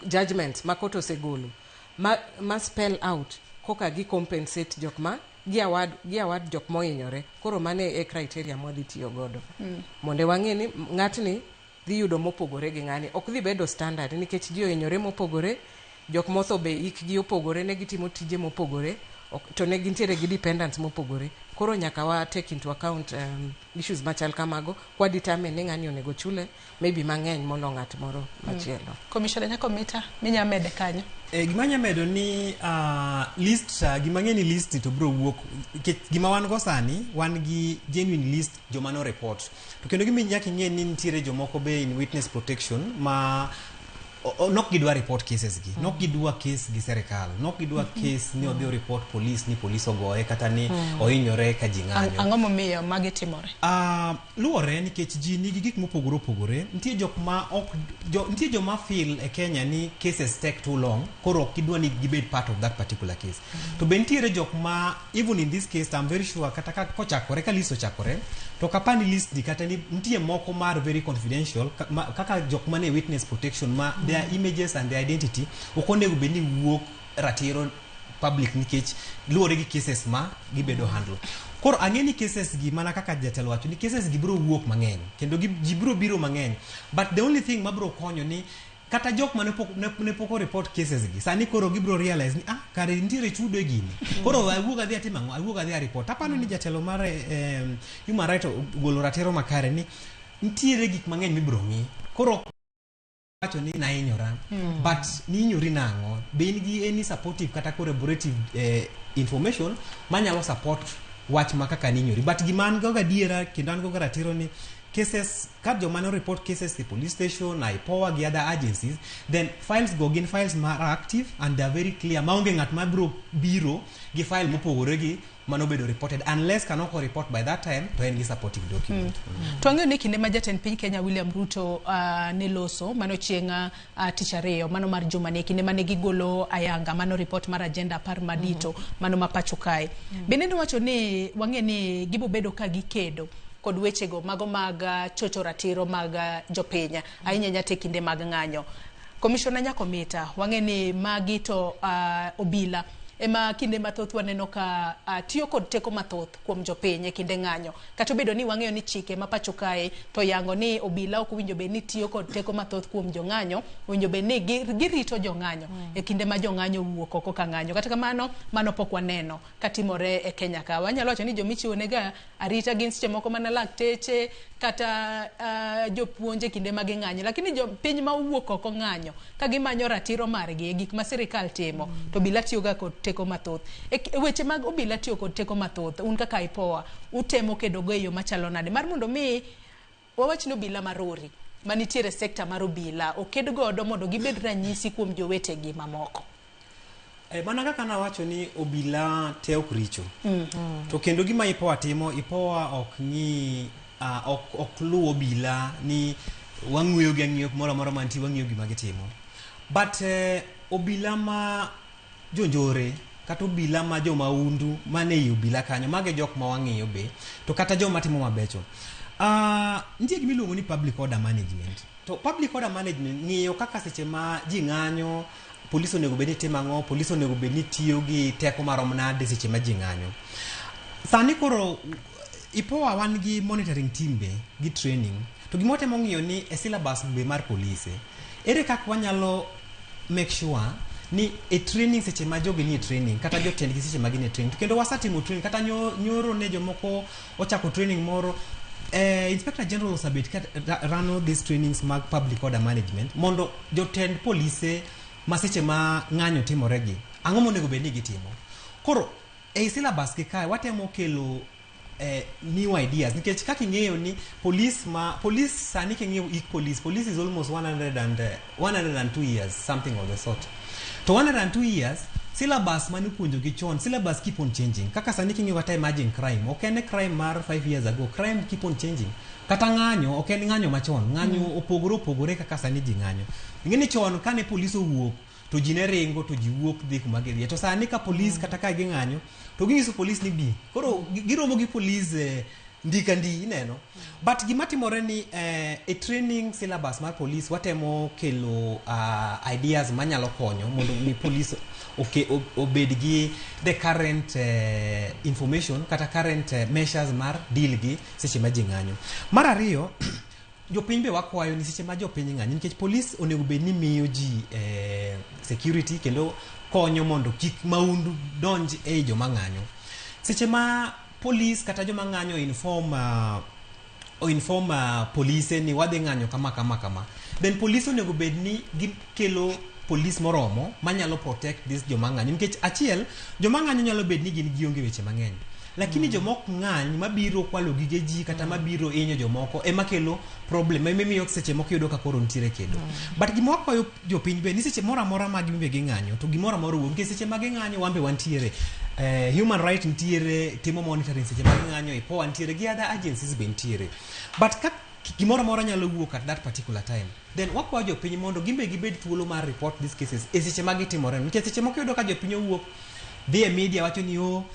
judgments ma court osegolo ma spell out koka gi compensate jok ma gi award jok mohinyore. Koro mano e criteria mwadhi tiyo godo mondo wang'e ni ng'atni dhi yudo mopogore gi ng'ani. Ok dhi bedo standard nikech ji ohinyore mopogore, jok motho be hikgi opogore, ne gitimo tije mopogore, to ne gintiere gi dependents mopogore. Koro nyaka wa take into account issues machal kamago kwa determine ni ng'ani onego chule maybe mang'eny molo ng'at moro machielo. Commissioner Nyakomita, minya mede kanyo? Gima anya medo ni list, gima ng'e ni list to biro wuok nikech gima wan go sani wan gi genuine list joma no report, to kendo gima nyaka ing'e ni nitiere jomoko be in witness protection ma nok gidwa report cases gi, nok gidwa case gi serikal, nok gidwa case ni odhi o report police ni police ogoye kata ni ohinyore ka ji ng'anyo. Ang'o momiyo magi timore? Luwore nikech ji nigi gik mopogore opogore. Nitie jok ma ok nitie joma feel e Kenya ni cases take too long, koro ok gidwa ni gibed part of that particular case. To be nitiere jok ma even in this case I'm very sure kata ka kochakore ka list ochakore to ok apar ni list ni kata ni nitie moko mar very confidential kaka jok mane witness protection ma their images and their identity ok onego bed ni wuok ratiro public nikech luwore gi cases ma gibedo handle. Koro ang'e ni cases gi, mana kaka jatelo wacho ni cases gi biro wuok mang'eny kendo ji biro biro mang'eny, but the only thing mabiro konyo ni kata jok mane pok ne pok o report cases gi sani koro gibiro realize ni ah, kare nitiere chudo e gini, koro awuog adhi atim ang'o, awuog adhi a report. Apano ni jatelo mar human right ogolo ratiro makare ni nitiere gik mang'eny mibiro ng'i, koro wacho ni nahinyora, but nihinyori nang'o, be in gi any supportive kata corroborative information manyalo support wach ma kaka nihinyori. But gima an go gadiera kendo an go ratiro ni cases ka joma ne report cases e police station, IPOA gi other agencies, then files go gin files ma are active and they are very clear maonge ng'at ma biro biro gi file mopogore gi manobedo reported unless kanoko report by that time to en gi supporting document. To ang'eyo ni kinde ma jatend piny Kenya William Ruto ne loso mano chieng' tich ariyo mano mar juma ni, kinde mane gigolo ayanga mano report mar agenda 10 madito mano ma pacho kae, bende nowacho ni wang'e ni gibo bedo ka gikedo kod wechego mago mag chocho ratiro mag jopiny ahinya ahinya te kinde mag ng'anyo. Commissioner Nyakomita, wang'e ni magi to obila ema kinde mathoth waneno ka tiyo kod teko mathoth kuom jopiny e kinde ng'anyo, kata obedo ni wang'eyo ni chike ma pacho kae to yango ni obila ok owinjo bed ni tiyo kod teko mathoth kuom jong'anyo, owinjo bed ni girito jong'anyo e kinde ma jong'anyo wuok oko ka ng'anyo. Kata kamano mano pok waneno katimore e Kenya ka. Wanyalo wacho ni jomichiwo nega arita gin seche moko mana lakteche kata jopuonj e kinde ma ging'anyo, lakini jo piny ma owuok oko ng'anyo ka gimanyo ratiro margi e gik ma sirikal timo to obila tiyoga kod teko mathoth. E weche mag obila tiyo kod teko mathoth, un kaka IPOA utemo kedogo e yo machalo nade mar mondo mi Wawach ni obila marori manitiere sekta mar obila oked godo mondo gibed ranyisi kuom jowetegi mamoko. Mana kaka nawacho ni obila te ok richo. To kendo gima IPOA timo, IPOA ok ng'i ok luw obila ni wang'weyo gi ang'iyo kumoro amora mantie wang'iyo gima gitimo. But obila ma jonjore kata obila ma jomaundu mane ei obila kanyo, mago e jok ma wang'iyo be, to kata joma timo mabecho. Nitie gima iluongo ni public order management. To public order management ng'iyo kaka seche ma ji ng'anyo, polis onego bed ni timo ang'o, polis onego bed ni tiyo gi teko marom nade seche ma ji ng'anyo. Sani koro IPOA wan gi monitoring team be gi training. To gima watemo ng'iyo ni e syllabus be mar polise, ere kaka wanyalo make sure ni e training seche ma jogi nie training kata jotendgi seche ma gin e training. To kendo wasetimo training kata nyoro ne jomoko ochako training moro. Inspector General osebet ka rano these trainings mag public order management mondo jotend polise ma seche ma ng'anyo timore gi, ang'o monego bed ni gitimo. Koro ei syllabus gi kae watemo kelo new ideas nikech kaka ing'eyo ni police ma police sani king'iyo ik police, police is almost 100 and, 102 years, something of the sort. To 102 years syllabus mane ipuonjo gi chon, syllabus keep on changing. Kaka sani king'iyo kata emerging crime, ok en crime mar 5 years ago, crime keep on changing. Kata ng'anyo ok en ng'anyo machon, ng'anyo opogore opogore kaka sani ji ng'anyo. Ing'e ni chon kane police owuok to ji ne ringo to ji wuok dhi kuma gidhiye. To sani ka police kata ka ging'anyo to ginyiso police ni bi. Koro giromo gi police ndika ndi ineno. But gima timore ni e training syllabus mar police watemo kelo ideas manyalo konyo mondo mi police obed gi the current information kata current measures mar deal gi seche ma ji ng'anyo. Mar ariyo, jopiny be wakwayo ni seche ma jopiny ng'anyo nikech police onego bed ni miyo ji security kendo konyo mondo kik maundu donj ei joma ng'anyo. Seche ma police kata joma ng'anyo inform polise ni wadhi ng'anyo kama kama kama, then police onego bed ni gikelo police moromo manyalo protect this joma ng'anyo nikech achiel joma ng'anyo nyalo bed ni gin gionge weche mang'eny, lakini joma ok ng'any mabiro kwalo gige ji kata mabiro hinyo jomoko ema kelo problem ema seche moko iyudo ka koro nitiere kedo. But gima wakwayo jopiny be ni seche moro amora ma gin be ging'anyo to gimoro amora owuok nikech seche ma ging'anyo wan be wantiere, human right nitiere timo monitoring seche ma ging'anyo, IPOA nitiere gi other agencies be nitiere. But ka gimoro amora nyalo wuok at that particular time, then wakwayo jopiny mondo gin be gibed thuolo mar report these cases e seche ma gitimore, nikech seche moko iyudo ka jopiny owuok dhi e media wacho ni o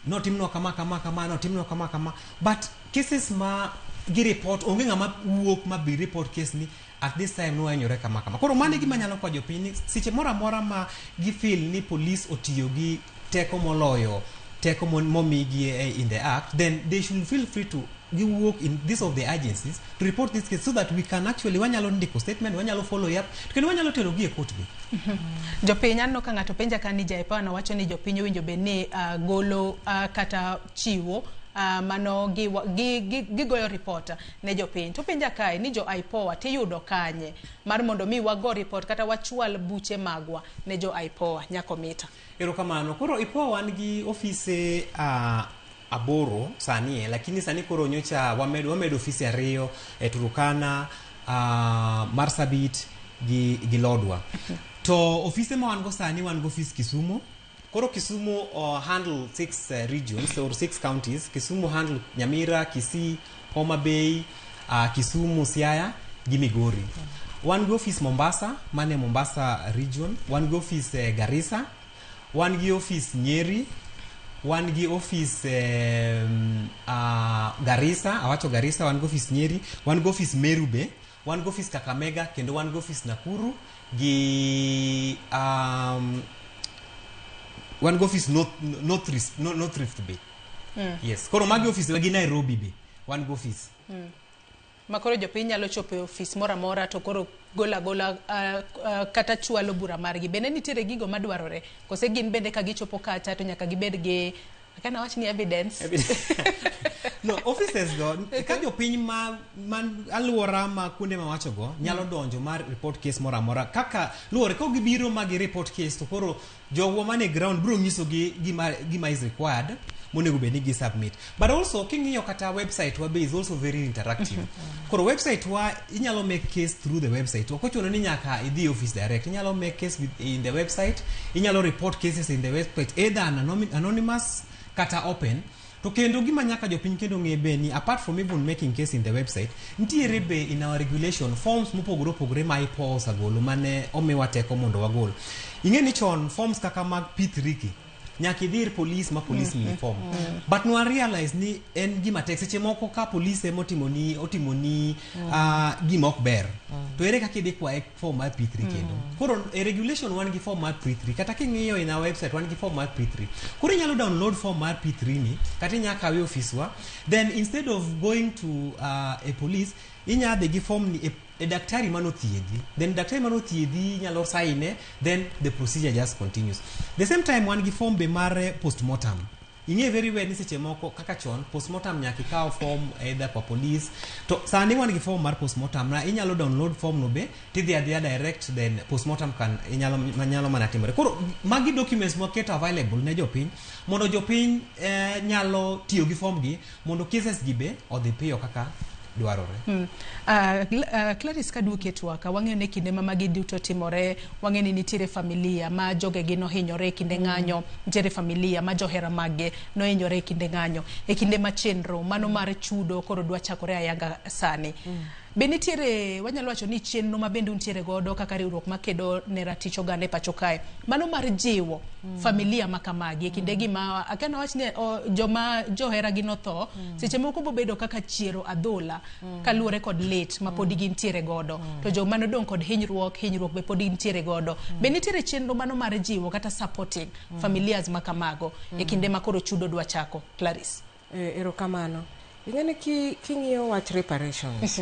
notimnwa kama kama kama, notimnwa kama kama, but cases ma gi report onge ng'ama wuok ma bi report case ni at this time nwahinyore kama kama. Koro mano e gima nyalo kwayo jopiny ni seche moro amora ma gifeel ni police otiyo gi teko moloyo teko momigi in the act, then they should feel free to giwuok in this of the agencies to report this case so that we can actually wanyalo ndiko statement, wanyalo follow up kendo wanyalo tero gi e court be. Jopiny aneno ka ng'ato penja ka ni ja IPOA wacho ni jopiny owinjo bed ni golo kata chiwo mano gigoyo report ne jopiny. To penja kae ni jo IPOA tiyudo kanye mar mondo mi wago report kata wachwal buche magwa ne jo IPOA nyako mita. Erokamano. Koro IPOA wan gi ofise 8 sani lakini sani koro nyocha wamedo ofise 2 e Turkana, Marsabit gi Lodwar. To ofise ma wan go sani, wan go ofis Kisumu. Koro Kisumu handle 6 regions or 6 counties. Kisumu handle Nyamira, Kisii, Homa Bay, Kisumu, Siaya gi Migori. Wan gi ofis Mombasa, mane Mombasa region. Wan gi ofis Garissa, wan gi ofis Nyeri, wan gi ofis Garissa, awacho Garissa, wan gi ofis Nyeri, wan gi ofis Meru be, wan gi ofis Kakamega, kendo wan gi ofis Nakuru gi wan gi ofis North Rift be. Yes, koro magi ofis gi Nairobi be, wan gi ofis. Ma koro jopiny nyalo chopo e ofis moro amora to koro gola gola kata chwalo bura margi. Bende nitiere gigo madwarore kose gin bende ka gichopo kacha to nyaka gibed gi akana wach ni evidence? No, offices go ka jopiny ma aluora ma kuonde mawacho go nyalo donjo mar report case moro amora kaka luwore ka gibiro ma gi report case to koro jogwa mane ground biro nyisogi gima is required monego bed ni gi submit. But also king'iyo kata website wa be is also very interactive. Koro website wa inyalo make case through the website. Ok ochuno ni nyaka idhi office direct. Inyalo make case in the website, inyalo report cases in the website either anonymous kata open. To kendo gima nyaka jopiny kendo ng'e be ni apart from even making case in the website, nitiere be in our regulation forms mopogore opogore ma IPOA osegolo mane omiwa teko mondo wagol. Ing'e ni chon forms kaka mag P3 ki nyaka idhi ir police ma police miyi form. But nwa realize ni en gima tek seche moko ka police ema otimoni otimoni gima ok ber. To ere kaka idhi kwaye form mar P3 kendo? Koro e regulation wan gi form mar P3 kata king'iyo in our website wan gi form mar P3. Koro inyalo download form mar P3 ni kata inyalo kawe e office wa, then instead of going to a police inya dhi gi form ni e daktari manothiedhi, then daktari manothiedhi nyalo sign, then the procedure just continues. The same time wan gi form be mar postmortem. Ing'e very well ni seche moko kaka chon postmortem nyaka ikaw form either kwa police, to sani wan gi form mar postmortem na inyalo download form no be tidhi adhiya direct, then postmortem kan inyalo manyalo mana timore. Koro magi documents mwaketo available ne jopiny mondo jopiny nyalo tiyo gi form gi mondo cases gi be odhi piyo kaka dwarore. Clarice, kaduoki e twaka, wang'eyo ni kinde ma magi duto timore, wang'eyo ni nitiere familia ma jogegi nohinyore e kinde ng'anyo, nitiere familia ma johera maggi nohinyore e kinde ng'anyo, e kinde ma chenro mano mar chudo koro dwa chakore ayanga sani. Be nitiere, wanyalo wacho ni chenro ma bende untiere godo kaka riwruok makedo ne ratich oganda e pacho kae, mano mar jiwo familia ma kamagi e kinde gi ma akia wach ni joma johera gi notho, seche moko bobedo kaka chiero adhola kaluwore kod lit ma pod gintiere godo, to joma nodong' kod hinyruok hinyruok be pod gintiere godo. Be nitiere chenro mano mar jiwo kata supporting familias ma kamago e kinde ma koro chudo dwa chako, Clarice? Erokamano. Ing'e ni king'iyo wach reparations,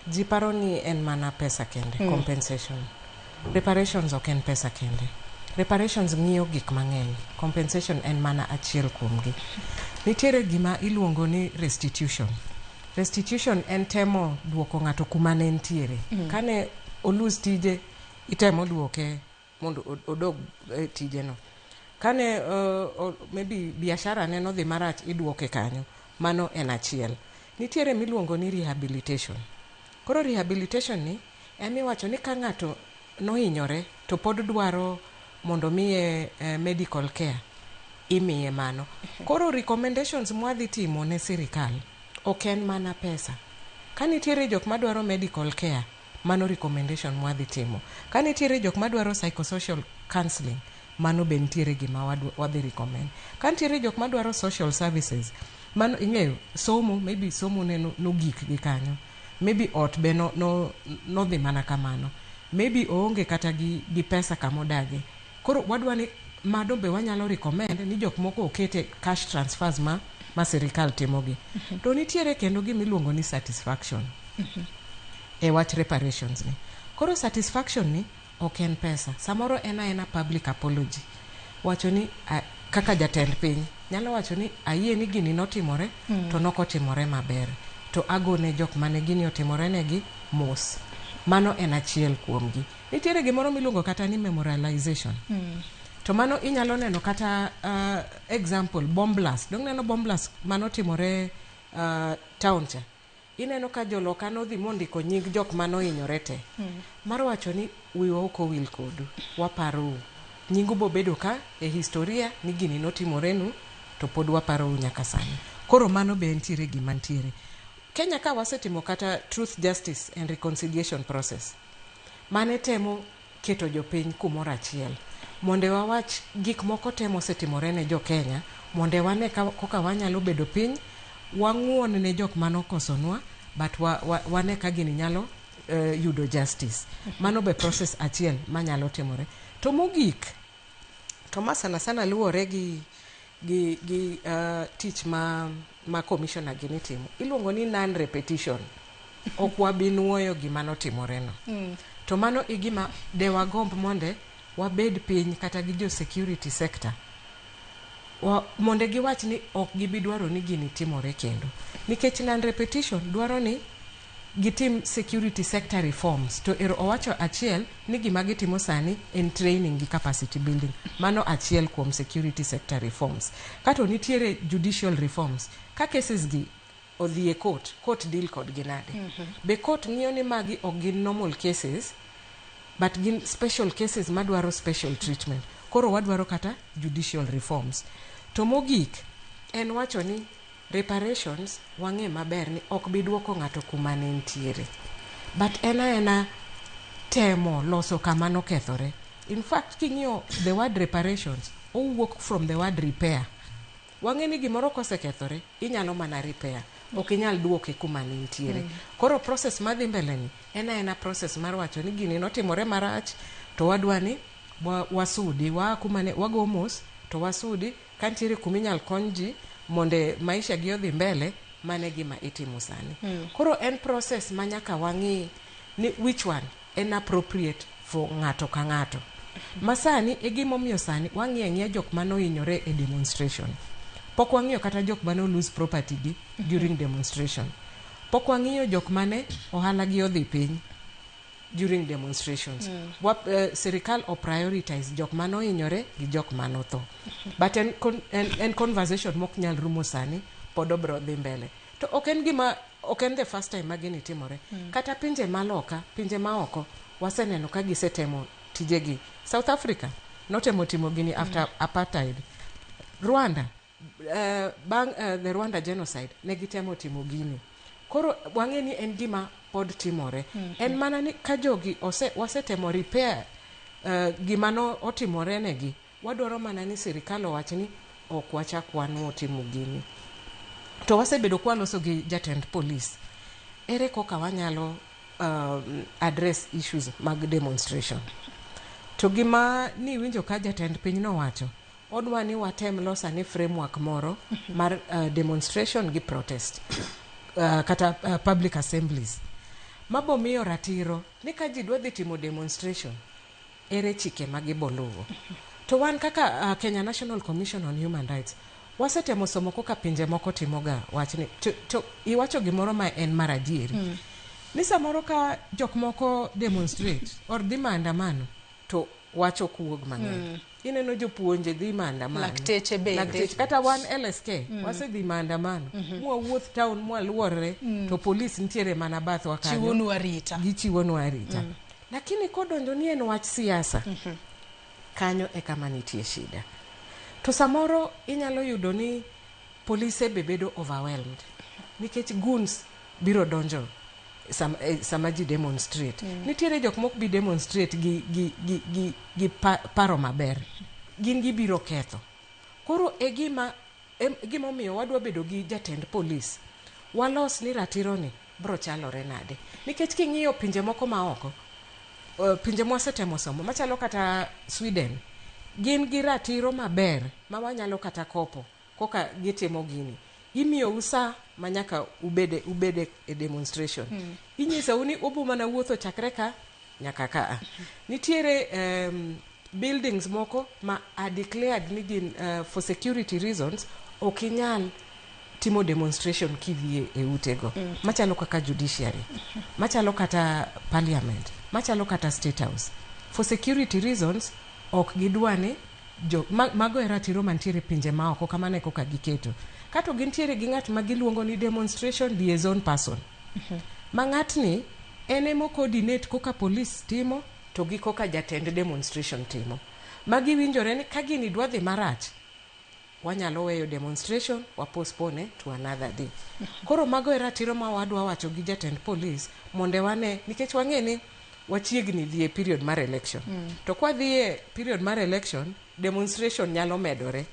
ji paro ni en mana pesa kende, compensation. Reparations ok en pesa kende. Reparations ng'iyo gik mang'eny. Compensation en mana achiel kuomgi. Nitiere gima iluongo ni restitution. Restitution en temo duoko ng'ato kuma ne entiere. Kane olose tije, itemo duoke mondo odog e tijeno. Kane maybe biashara ne nodhi marach, iduoke kanyo. Mano en achiel. Nitiere miluongo ni rehabilitation. Koro rehabilitation ni emiwacho ni ka ng'ato nohinyore to pod dwaro mondo miye medical care, imiye mano. Koro recommendations mwadhi timo ne sirikal ok en mana pesa. Ka nitiere jok madwaro medical care, mano recommendation mwadhi timo. Ka nitiere jok madwaro psychosocial counseling, mano be nitiere gima wadhi recommend. Ka nitiere jok madwaro social services, mano ing'eyo somo, maybe somo ne nogik gi kanyo. Maybe ot be no, no, nodhi mana kamano. Maybe oonge kata gi pesa kamodage. Koro wadwa ni mano be wanyalo recommend ni jok moko okete cash transfers ma sirikal timogi. To nitiere kendo gimiluongo ni satisfaction e wach reparations ni. Koro satisfaction ni ok en pesa. Samoro en aena public apology. Wacho ni kaka jatend piny nyalo wacho ni ayie ni gini notimore to nokotimore maber. To agone jok mane gini otimore negi mos. Mano en achiel kuomgi. Nitiere gimoro miluongo kata ni memorialization. To mano inyalo neno kata example bomb blast. Dong neno bomb blast manotimore town cha. Ineno ka joloka nodhi mondiko nying jok manohinyore te. Mar wacho ni wiwa ok owil kodu, waparou. Nyingu bobedo ka e historia ni gini notimorenu to pod waparou nyaka sani. Koro mano be ntiere gima ntiere. Kenya ka wasetimo kata Truth, Justice and Reconciliation process. Mane temo keto jopiny kumoro achiel. Monde wawach gik moko te mosetimore ne jo Kenya, monde wane koka wanyalo bedo piny, wang'uon ne jok manokosonwa, but wane ka gini nyalo yudo justice. Mano be process achiel manyalo timore. To mogik, to ma sana sana luwore gi tich ma commissioner gini timo. Iluongo ni non repetition. Ok wabi nuoyo gima notimore no. To mano e gima de wagomb monde wabed piny kata gi jo security sector. Monde giwach ni ok gibi dwaro ni gini timore kendo. Nikech non repetition dwaro ni gitim security sector reforms to ero owacho achiel ni gima gitimo sani en training gi capacity building mano achiel kuom security sector reforms kato nitiere judicial reforms ka cases gi odhi e court court deal kodgi nade be court ng'iyo ni magi ok gin normal cases but gin special cases madwaro special treatment koro wadwaro kata judicial reforms to mogik en wacho ni reparations wang'e maber ni ok bi duoko ng'ato kuma ne ntiere but en aena temo loso kama nokethore in fact king'iyo the word reparations owuok from the word repair wang'e ni gimoro kosekethore inyalo mana repair ok inyal duoke kuma ne ntiere koro process madhi mbele ni en aena process mar wacho ni gini notimore marach to wadwa ni wasudi waa kuma ne wago mos to wasudi ka ntiere kuma inyal kony ji mondo maisha gi odhi mbele mane gima itimo sani koro en process ma nyaka wang'i ni which one en appropriate for ng'ato ka ng'ato ma sani e gimomiyo sani wang'iyo ang'iya jok manohinyore e demonstration pok wang'iyo kata jok mane lose property gi during demonstration pok wang'iyo jok mane ohala gi odhi piny during demonstrations sirikal o prioritize jok manohinyore gi jok manotho but en conversation mok nyal rumo sani pod obro dhi mbele to ok en gima ok en the first time ma gini timore kata pinje maloka pinje maoko waseneno ka gisetemo tijegi South Africa notemo timo gini after apartheid Rwanda bang' the Rwanda genocide ne gitemo timo gini koro wang'e ni en gima pod timore en mana ni ka jogi wasetemo repair gima no otimore negi wadwaro mana ni sirikal owach ni ok wachak wanuo timo gini to wasebedo kwaloso gi jatend polis ere koka wanyalo address issues mag demonstration to gima niwinjo ka jatend piny nowacho odwa ni watem loso ane framework moro mar demonstration gi protest kata public assemblies mabomiyo ratiro ni ka ji dwa dhi timo demonstration ere chike ma giboluwo to wan kaka Kenya National Commission on Human Rights wasetemo somo koka pinje moko timoga wachni to iwacho gimoro ma en mar adieri ni samoro ka jok moko demonstrate or dhi maandamano to wach ok wuog mang'eny ineno jopuonje dhi maandamano Lakteche bende. Lakteche. Kata wan LSK wasedhi maandamano mwawuoth town mwaluorre to polis nitiere mana bathwa kanyo Chiwonwa arita. gichiwonwa arita lakini kodonjo ni en wach siasa kanyo e kama nitie shida to samoro inyalo yudo ni polise be bedo overwhelmed nikech goons biro donjo sama ji demonstrate nitiere jok mok bi demonstrate gi paro maber gin gibiro ketho koro e gima gimomiyo wadwa bedo gi jatend polis walos ni ratiro ni bro chalore nade nikech king'iyo pinje moko ma oko pinje mwasetemo somo machalo kata Sweden gin gi ratiro maber ma wanyalo kata kopo koka gitimo gini imiyou sa ma nyaka ubede e demonstration inyisou ni ubu mana wuotho chakre ka nyaka kaa nitiere buildings moko ma are declared ni gin for security reasons ok inyal timo demonstration kidhi e utego machalo kaka judiciary machalo kata parliament machalo kata state house for security reasons ok gidwa ni mago e ratiro mantiere pinje maoko kamano e koka giketo kato gintiere gi ng'at ma giluongo ni demonstration liaison person ma ng'atni en emo coordinate koka police timo to gi koka jatend demonstration timo ma giwinjore ni ka gini dwa dhi marach wanyalo weyo demonstration wa postpone to another day koro mago e ratiro ma wadwa wacho gi jatend police mondo wane nikech wang'e ni wachiegni dhi e period mar election to kwa dhi e period mar election demonstration nyalo medore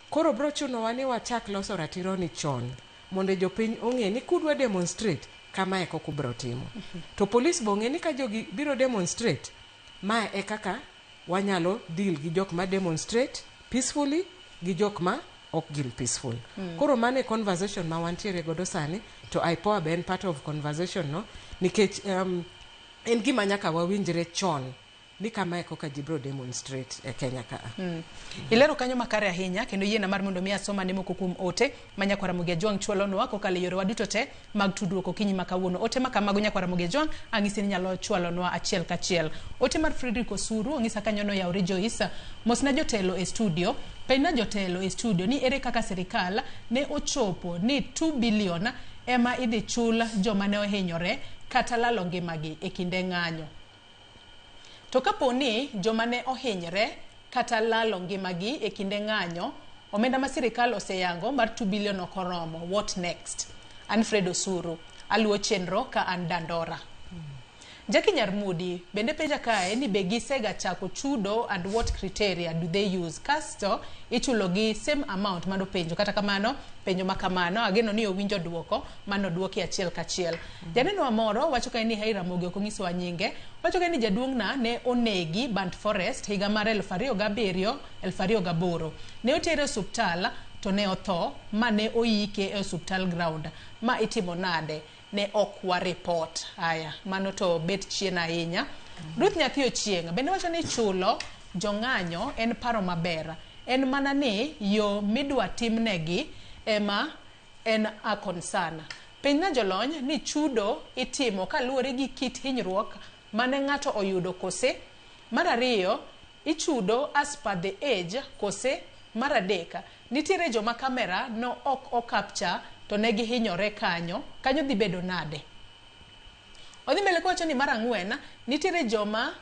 koro bro chunowa ni wachak loso ratiro ni chon mondo jopiny ong'e ni kudwa demonstrate kama e kaka ubro timo to police bo ong'e ni ka jogi biro demonstrate mae e kaka wanyalo deal gi jok ma demonstrate peacefully gi jok ma ok gin peaceful koro mano e conversation ma wantiere godo sani to IPOA be en part of conversation no nikech en gima nyaka wawinjre chon Ni kama e koka ji biro demonstrate e Kenya ka. Ilero kanyo makare ahinya kendo yiena mar mondo mi asoma ne moko kuom ote ma nyakwar Ramogi Ajwang' chwalonwa kokalo e yorewa duto te mag tudruok okinyi ma kawuono. Ote ma kamago nyakwar Ramogi Ajwang' ang'isi ni nyalo chwalonwa achiel kachiel. Ote mar Frederick Osuru ong'isa kanyo noyawre Joyce. Mosna jotelo e studio. Penjna jotelo e studio ni ere kaka sirikal ne ochopo ni 2 billion ema idhi chul joma ne ohinyore kata lalo ngimagi e kinde ng'anyo. To kapo ni joma ne ohinyre kata lalo ngimagi e kinde ng'anyo, omenda ma sirikal oseyango mar 2 billion ok oromo, what next? An Fred Osuru, aluwo chenro ka an Dandora. Jackie Nyarmudi bende penja kae ni be gisega chako chudo and what criteria do they use? Kasto ichulo gi same amount mano penjo. Kata kamano, penjo ma kamano ageno ni owinjo duoko mano duoki achiel kachiel. Janeno moro wacho kae ni Hai Ramogi ok onyisowa nyinge. Wacho kae ni jaduong'na ne onegi Burnt Forest higa mar 2007 2008. Ne otere osuptal to ne otho ma ne oyike e osuptal ground. Ma itimo nade? Ne ok wa report. Aya, mano to bet chien ahinya. Ruth Nyathi Ochieng' bende wacho ni chulo jong'anyo en paro maber. En mana ni yo midwa timnegi ema en a concern. Penjna jolony ni chudo itimo kaluwore gi kit hinyruok mane ng'ato oyudo kose? Mar ariyo, ichudo as per the age kose? Mar adek, nitiere joma kamera no ok o capture to ne gihinyore kanyo, kanyo dhi bedo nade? Odhi mbele kowacho ni mar ang'wen, nitiere joma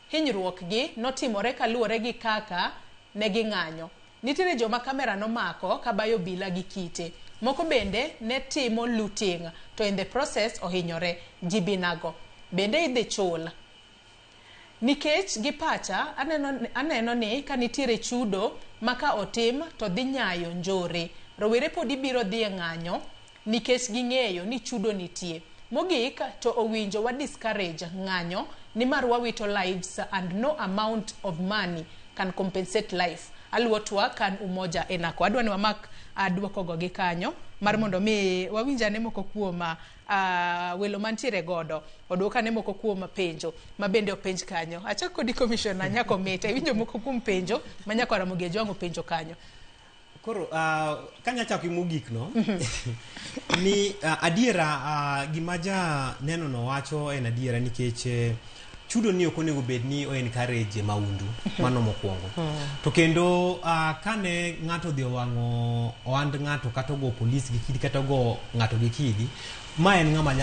hinyruok gi notimore kaluwore gi kaka ne ging'anyo. Nitiere joma kamera nomako kabayo obila gi kite. Moko bende ne timo looting to in the process ohinyore. Jibinago bende idhi chul. Nikech gi pacha aneno ni ka nitiere chudo ma ka otim to dhi nyayo njore. Rowere podi biro dhi e ng'anyo nikech ging'eyo ni chudo nitie. Mogik to owinjo wa discourage ng'anyo nimar wawito lives and no amount of money can compensate life. Aluwo twak kan Umoja e Nako. Adwa ni wamak duokogo gi kanyo mar mondo mi wawinj ane moko kuom welo mantiere godo. Oduok ane moko kuom penjo ma bende openj kanyo. Achak kodi Commissioner Nyako Mita. Iwinjo moko kuom penjo ma Nyako Ramogi Ajwang' openjo kanyo. Koro kanya chako gi mogik no ni adiera gima ja neno no wacho en adiera nikech chudo ni ok onego bed ni o encourage maundu mano mokwongo. To kendo kane ng'ato odhi owang'o ohand ng'ato kata ogo polis gi kidi kata ogo ng'ato gi kidi, ma en ng'ama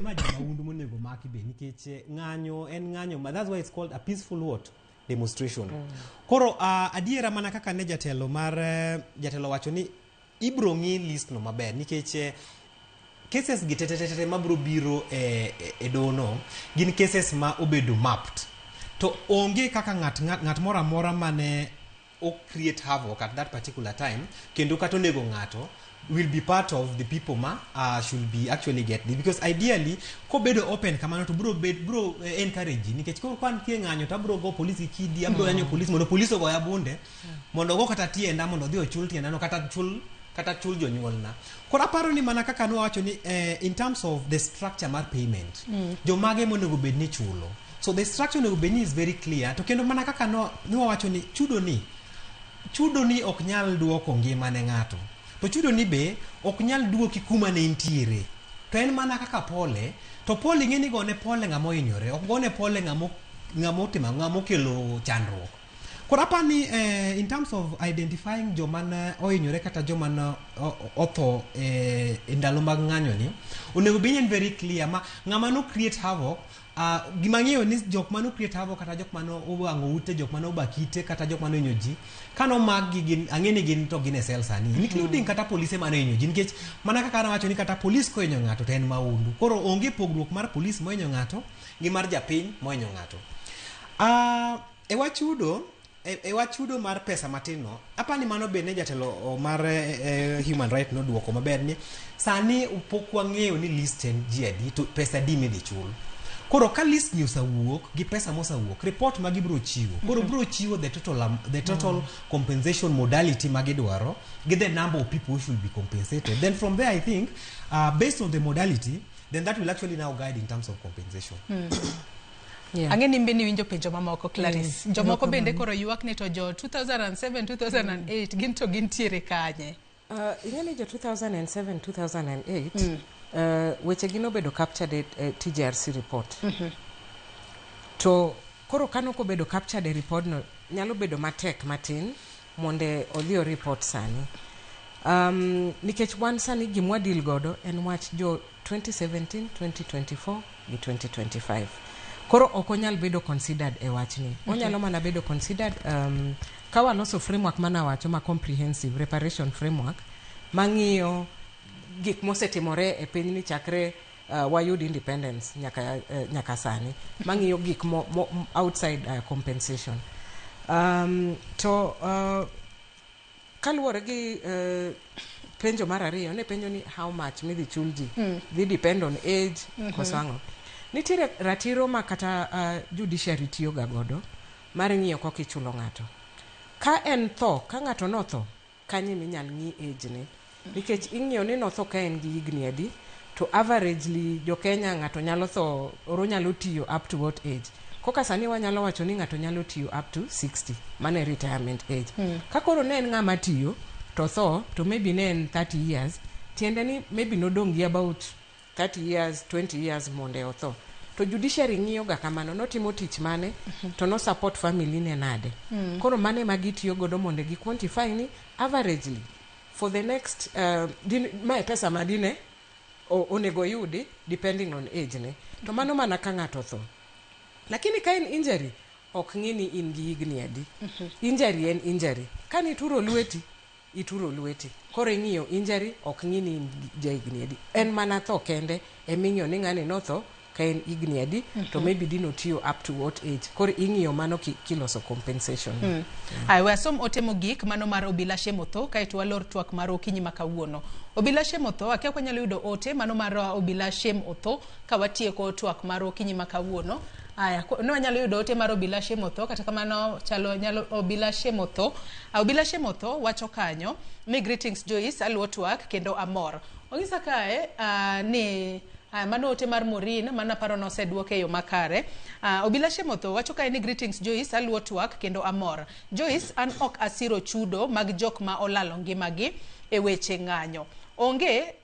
ma jamaundu monego maki be nikech ng'anyo en ng'anyo ma that's why it's called a peaceful what demonstration. Koro adiera mana kaka ne jatelo mar jatelo wacho ni ibro ng'i list no maber nikech cases gi tetetete mabro biro e dono gin cases ma obedo mapped. To onge kaka ng'at moro amora mane o create havoc at that particular time kendo kata onego ng'ato will be part of the people ma should be actually get this because ideally kobedo open kamano to bro bed bro encourage ji nikech koro ka nitie ng'anyo to abro go police gi kidi abro yanyo police mondo police ogoya bunde mondo ogo kata tienda mondo odhi ochul tienda no kata chul jonyuolna. Koro aparo ni mana kaka nwawacho ni in terms of the structure mar payment jomage monego bed ni chulo. So the structure onego bed ni is very clear to kendo mana kaka nwawacho ni chudo ni ok nyal duoko ngima ne ng'ato. To chudo ni be ok nyal duoki kuma ne intiere. To en mana kaka pole, to pole ing'e ni gone pole ng'ama ohinyore, ok gone pole ng'ama otimo ng'ama okelo chandruok. Koro apani in terms of identifying joma ne ohinyore kata joma ne otho e ndalo mag ng'anyo ni, onego bed ni en very clear ma ng'ama no create havoc. Gima ang'eyo ni jok mano create havoc kata jok mano owang'o ute, jok mano obakite kata jok mano hinyo ji, kano mak gi gin ang'e ni gin to gin e cell sani, including kata polise mano hinyo ji, nikech mana kaka nawacho ni kata polis kohinyo ng'ato to en maundu. Koro onge pogruok mar polis mohinyo ng'ato gi mar japiny mohinyo ng'ato. E wach chudo, e wach chudo mar pesa matin no, apani mano bende jatelo mar human right noduoko maber ni sani pok wang'eyo ni list en ji adi to pesa adi midhi chul. Koro ka list ni osewuok gi pesa mosewuok, report ma gibiro chiwo, koro biro chiwo the total compensation modality ma gidwaro gi the number of people who should be compensated. Then from there I think based on the modality, then that will actually now guide in terms of compensation. Yeah. Ang'e ni in bende iwinjo penjo mamoko Clarice. Jomoko bende Erokamano. koro ywak ni to jo 2007 2008 gin to gintiere kanye? Ing'e ni jo 2007 2008 weche gi nobedo captured e TJRC report. To koro ka nokobedo captured e report no, nyalo bedo matek matin mondo odhi o report sani. Nikech wan sani gimwa deal godo en wach jo 2017, 2024 gi 2025. Koro ok onyal bedo considered e wachni. Onyalo mana bedo considered ka waloso framework manawacho ma comprehensive reparation framework mang'iyo gik mosetimore e pinyni chakre wayud independence nyaka sani, mang'iyo gik mo outside compensation. To kaluwore gi penjo mar ariyo ne penjo ni how much midhi chul ji dhi depend on age koso ang'o. Nitiere ratiro ma kata judiciary tiyo ga godo mar ng'iyo kaka ichulo ng'ato ka en tho. Ka ng'ato notho kanyo eminyal ng'i age ne, nikech ing'iyo ni notho ka en gi higni adi, to averagely jo Kenya ng'ato nyalo tho oro nyalo tiyo up to what age. Koka sani wanyalo wacho ni ng'ato nyalo tiyo up to 60, mano e retirement age. Ka koro ne en ng'ama tiyo to tho, to maybe ne en 30 years, tiende ni maybe nodong' gi about 30 years, 20 years mondo otho. To judiciary ng'iyo ga kamano, notimo tich mane to no support family ne nade. Koro mane ma gitiyo godo mondo gi quantify ni averagely for the next mae pesa ma dine onego yudi depending on age ne. To mano mana ka ng'ato otho, lakini ka en injury, ok ng'i ni in gi higni adi. Injury en injury. Ka nituro lweti, ituro lweti. Koro ing'iyo injury, ok ng'i ni in ja higni adi. En mana tho kende eming'iyo ni ng'ani notho ka en higni adi, to maybe dino tiyo up to what age. Koro ing'iyo mano kiloso compensation. Aya, we asom ote mogik mano mar Obila Shemotho, kaeto walor twak mar okinyi ma kawuono. Obila Shemotho, akia ka wanyalo yudo ote mano mar Obila Shem Otho ka watieko twak mar okinyi ma kawuono. Aya, ne wanyalo yudo ote mar Obila Shemotho, kata kamano chalo nyalo Obila Shemotho. Obila Shemotho wacho kanyo ni greetings Joyce, aluwo twak kendo amor. Onyisa kae ni mano ote mar Maureen mana paro noseduoke e yo makare. Obila Shemotho wacho kae ni greetings Joyce, aluwo twak kendo amor. Joyce, an ok asiro chudo mag jok ma olalo ngimagi e weche ng'anyo. Onge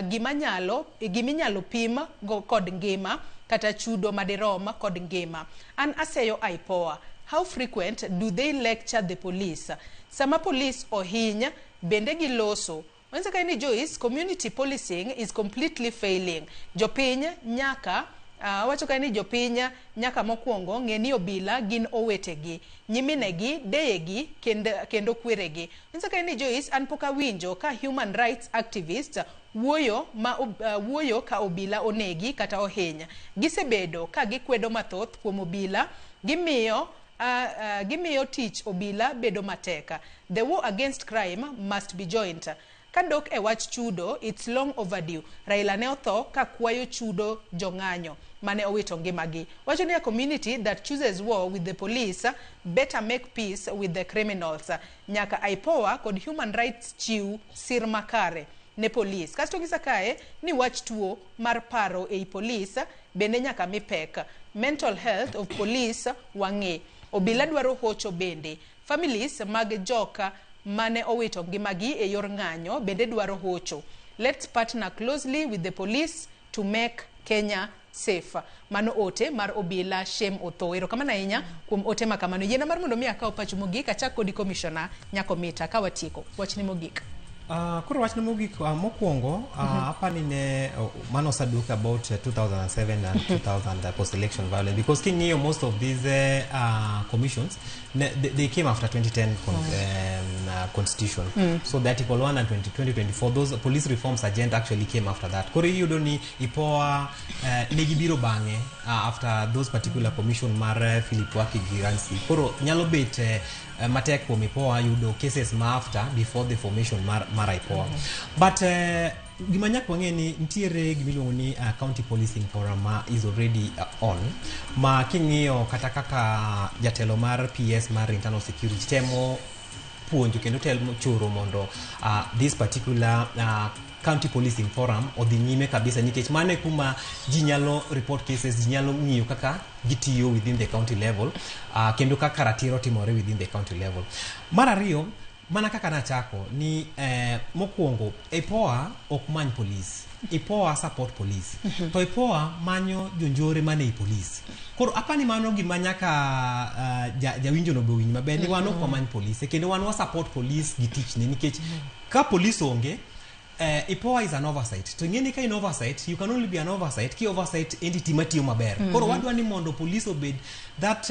gima nyalo pim go kod ngima kata chudo madirom kod ngima. An aseyo IPOA. How frequent do they lecture the police? Sama police ohiny, bende giloso. Wanyiso kae ni Joyce, community policing is completely failing. Jopiny nyaka wacho kae ni jopiny nyaka mokwongo ng'e ni obila gin owetegi, nyiminegi, deyegi kendo kweregi. Wanyiso kae ni Joyce, an pok awinjo ka human rights activists wuoyo ka obila onegi kata ohiny. Gisebedo ka gikwedo mathoth kuom obila, gimiyo tich obila bedo matek. The war against crime must be joint. Kadok e wach chudo, it's long overdue. Raila ne otho ka kwayo chudo jong'anyo mane owito ngimagi. Wacho ni a community that chooses war with the police better make peace with the criminals. Nyaka IPOA kod human rights chiw sir makare ne police. Kasto ngisa kae ni wach tuo mar paro ei police bende nyaka mi pek. Mental health of police wang'e. Obila dwaro hocho bende. Families mag joka mane owito ngimagi e yor ng'anyo bende dwaro hocho. Let's partner closely with the police to make Kenya safe. Mano ote mar Obila Shem Otho. Erokamano ahinya kuom ote ma kamano. Yiena mar mondo mi akaw pachu mogik, achak kodi Commissioner Nyakomita ka watieko. Wachni mogik. Koro wachna mogik, mokwongo apani ne mano oseduok about 2007 and 2000 post election violence, because king'iyo most of these commissions ne, they came after 2010 constitution. So the article 1 and 20, 2024, those police reforms agenda actually came after that. Koro iyudo ni IPOA ne gibiro bang'e after those particular commission mar Philip Waki gi Ransi. Koro nyalo bet matek kuom IPOA yudo cases ma after before the formation mar IPOA. But gima nyaka wang'e ni nitiere gimiluongo ni county policing forum ma is already on, ma king'iyo kata kaka jatelo mar PS mar internal security temo puonjo kendo temo choro mondo this particular County Policing Forum odhi nyime kabisa, nikech mano e kuma ji nyalo report cases, ji nyalo ng'iyo kaka gitiyo within the county level, kendo kaka ratiro timore within the county level. Mar ariyo, mana kaka nachako ni mokwongo IPOA ok many police, IPOA support police. To IPOA manyo jonjore mane i police. Koro apani mano gima nyaka jawinjo no be owinj maber ni wan ok wamany police, kendo wan wa support police gi tichne, nikech ka police onge, IPOA is an oversight. To ing'e ni ka in oversight, you can only be an oversight ki oversight entity matiyo maber. Koro wadwa ni mondo police obed that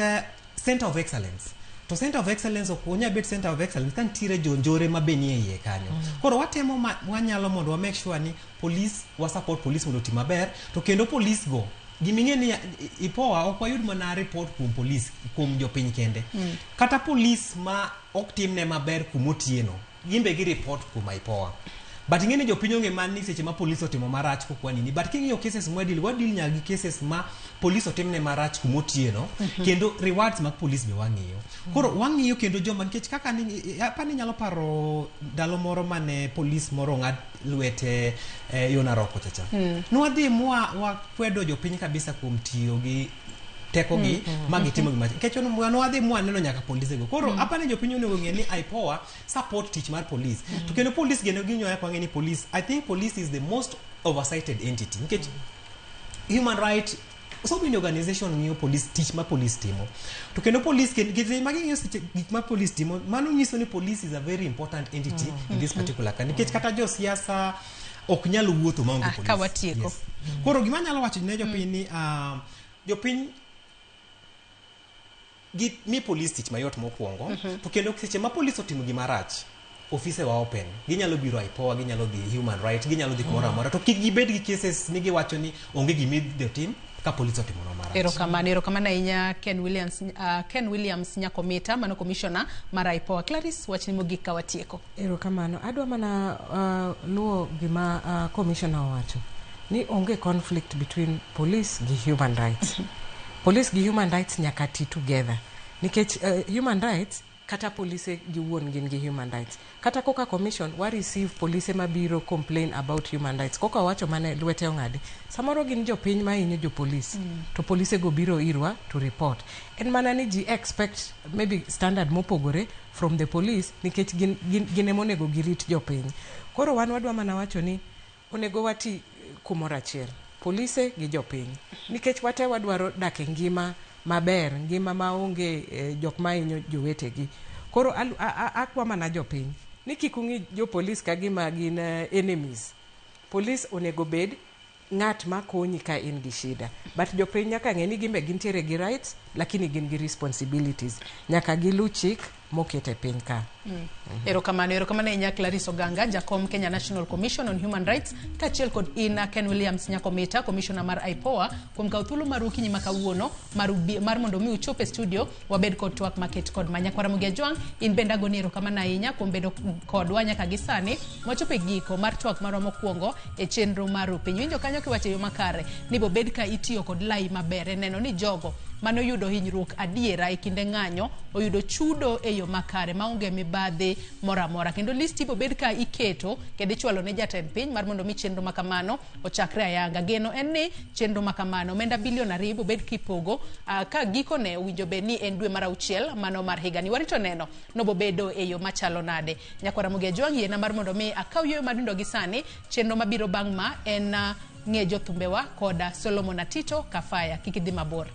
center of excellence. To center of excellence ok onyal bet center of excellence ka nitiere jonjore ma be nie iye kanyo. Koro watemo ma, wanyalo mondo wa make sure ni police, wa support police mondo oti maber. To kendo police go, giming'e ni IPOA ok wayud mana report kuom police, kuom jopiny kende. Kata police ma ok timne maber kumotieno, gin be gi report kuom IPOA. But ing'e ni jopiny ong'e man ni seche ma police otimo marach kokwa nini. But king'iyo cases mwadeal, wadeal nyaka gi cases ma police otimne marach kumotieno. Kendo rewards mag police be wang'iyo. Koro wang'iyo kendo joma, nikech kaka ni apani nyalo paro ndalo moro mane police moro ong'ad lwete yo Narok kocha cha. Nwadhi mwa wakwedo jopiny kabisa kuom tiyo gi tekogi ma gitimo gima, nikech nwadhi mwaneno nyaka polise go. Koro apani jopiny onego ng'e ni IPOA support tich mar police. To kendo police geno ginyoya kwang'e ni police, I think police is the most oversighted entity, nikech human right, so many organization ng'iyo police, tich ma police timo. To kendo police ma ging'iyo seche gik ma police timo, mano nyiso ni police is a very important entity in this particular country, nikech kata josiasa ok nyal wuotho maonge police. Ka watieko. Yes. Koro gima anyalo wacho ne jopiny ni jopiny gi mi police tich mayot mokwongo. To kendo seche ma police otimo gima rach, ofise wa open, ginyalo biro IPOA, ginyalo dhi human right, ginyalo dhi kumoro amora, to kik gibed gi cases ni giwacho ni onge gima idhi tim ka police otimo marach. Erokamano, erokamano ahinya Ken Williams, Ken Williams Nyakomita, mano commissioner mar IPOA. Clarice, wachni mogik ka watieko. Erokamano. Adwa mana luwo gima commissioner owacho ni onge conflict between police gi human rights. Police gi human rights nyaka ti together, nikech human rights, kata polise giwuon gin gi human rights. Kata koka commission wa receive polise mabiro complain about human rights, koka wacho mane lwete ong'adi, samoro gin jopiny mahinyo jopolis, to polise go biro irwa to report. En mana ni ji expect maybe standard mopogore from the police, nikech gin ema onego girit jopiny. Koro wan wadwa mana wacho ni onego wati kumoro achiel, polise gi jopiny, nikech wate wadwaro dak e ngima maber, ngima maonge jok mahinyo jowetegi. Koro akwa mana jopiny ni kik ung'i jopolis ka gima gin enemies. Polis onego bed ng'at ma konyi ka in gi shida, but jopiny nyaka ng'e ni gin be gintiere gi rights, lakini gin gi responsibilities. Nyaka gilu chik moket e piny ka. Erokamano, erokamano ahinya Clarice Oganga, jakom Kenya National Commission on Human Rights, kaachiel kod ina Ken Williams Nyakomita, commissioner mar IPOA, kuom kawo thuolo maru okinyi ma kawuono mar mondo mi uchop e studio wabed kod twak maket kod ma. Nyakwara Ramogi Ajwang', in bende agoni erokamano ahinya kuom bedo kodwa nyaka gi sani mwachopo e giko mar twak marwa mokwongo e chenro mar Rupiny. Winjo kanyo kiwacho e yo makare ni bobed ka itiyo kod lai maber e neno ni jogo manoyudo hinyruok adiera e kinde ng'anyo oyudo chudo e yo makare maonge mibadhi moro amora, kendo list ibobed ka iketo kendo ichwalo ne jatend piny mar mondo mi chenro makamano ochakre ayanga. Geno en ni chenro makamano, omenda bilion 2 ibobed kipogo ka gikone owinjo bed ni en dwe mar auchiel mano mar higani. Warito neno nobobedo e yo machalo nade. Nyakwara Ramogi Ajwang', yiena mar mondo mi akaw yueyo madindo gi sani. Chenro mabiro bang' ma en ng'e jothumbewa koda Solomon Atito Kafaya. Kik idhi mabor.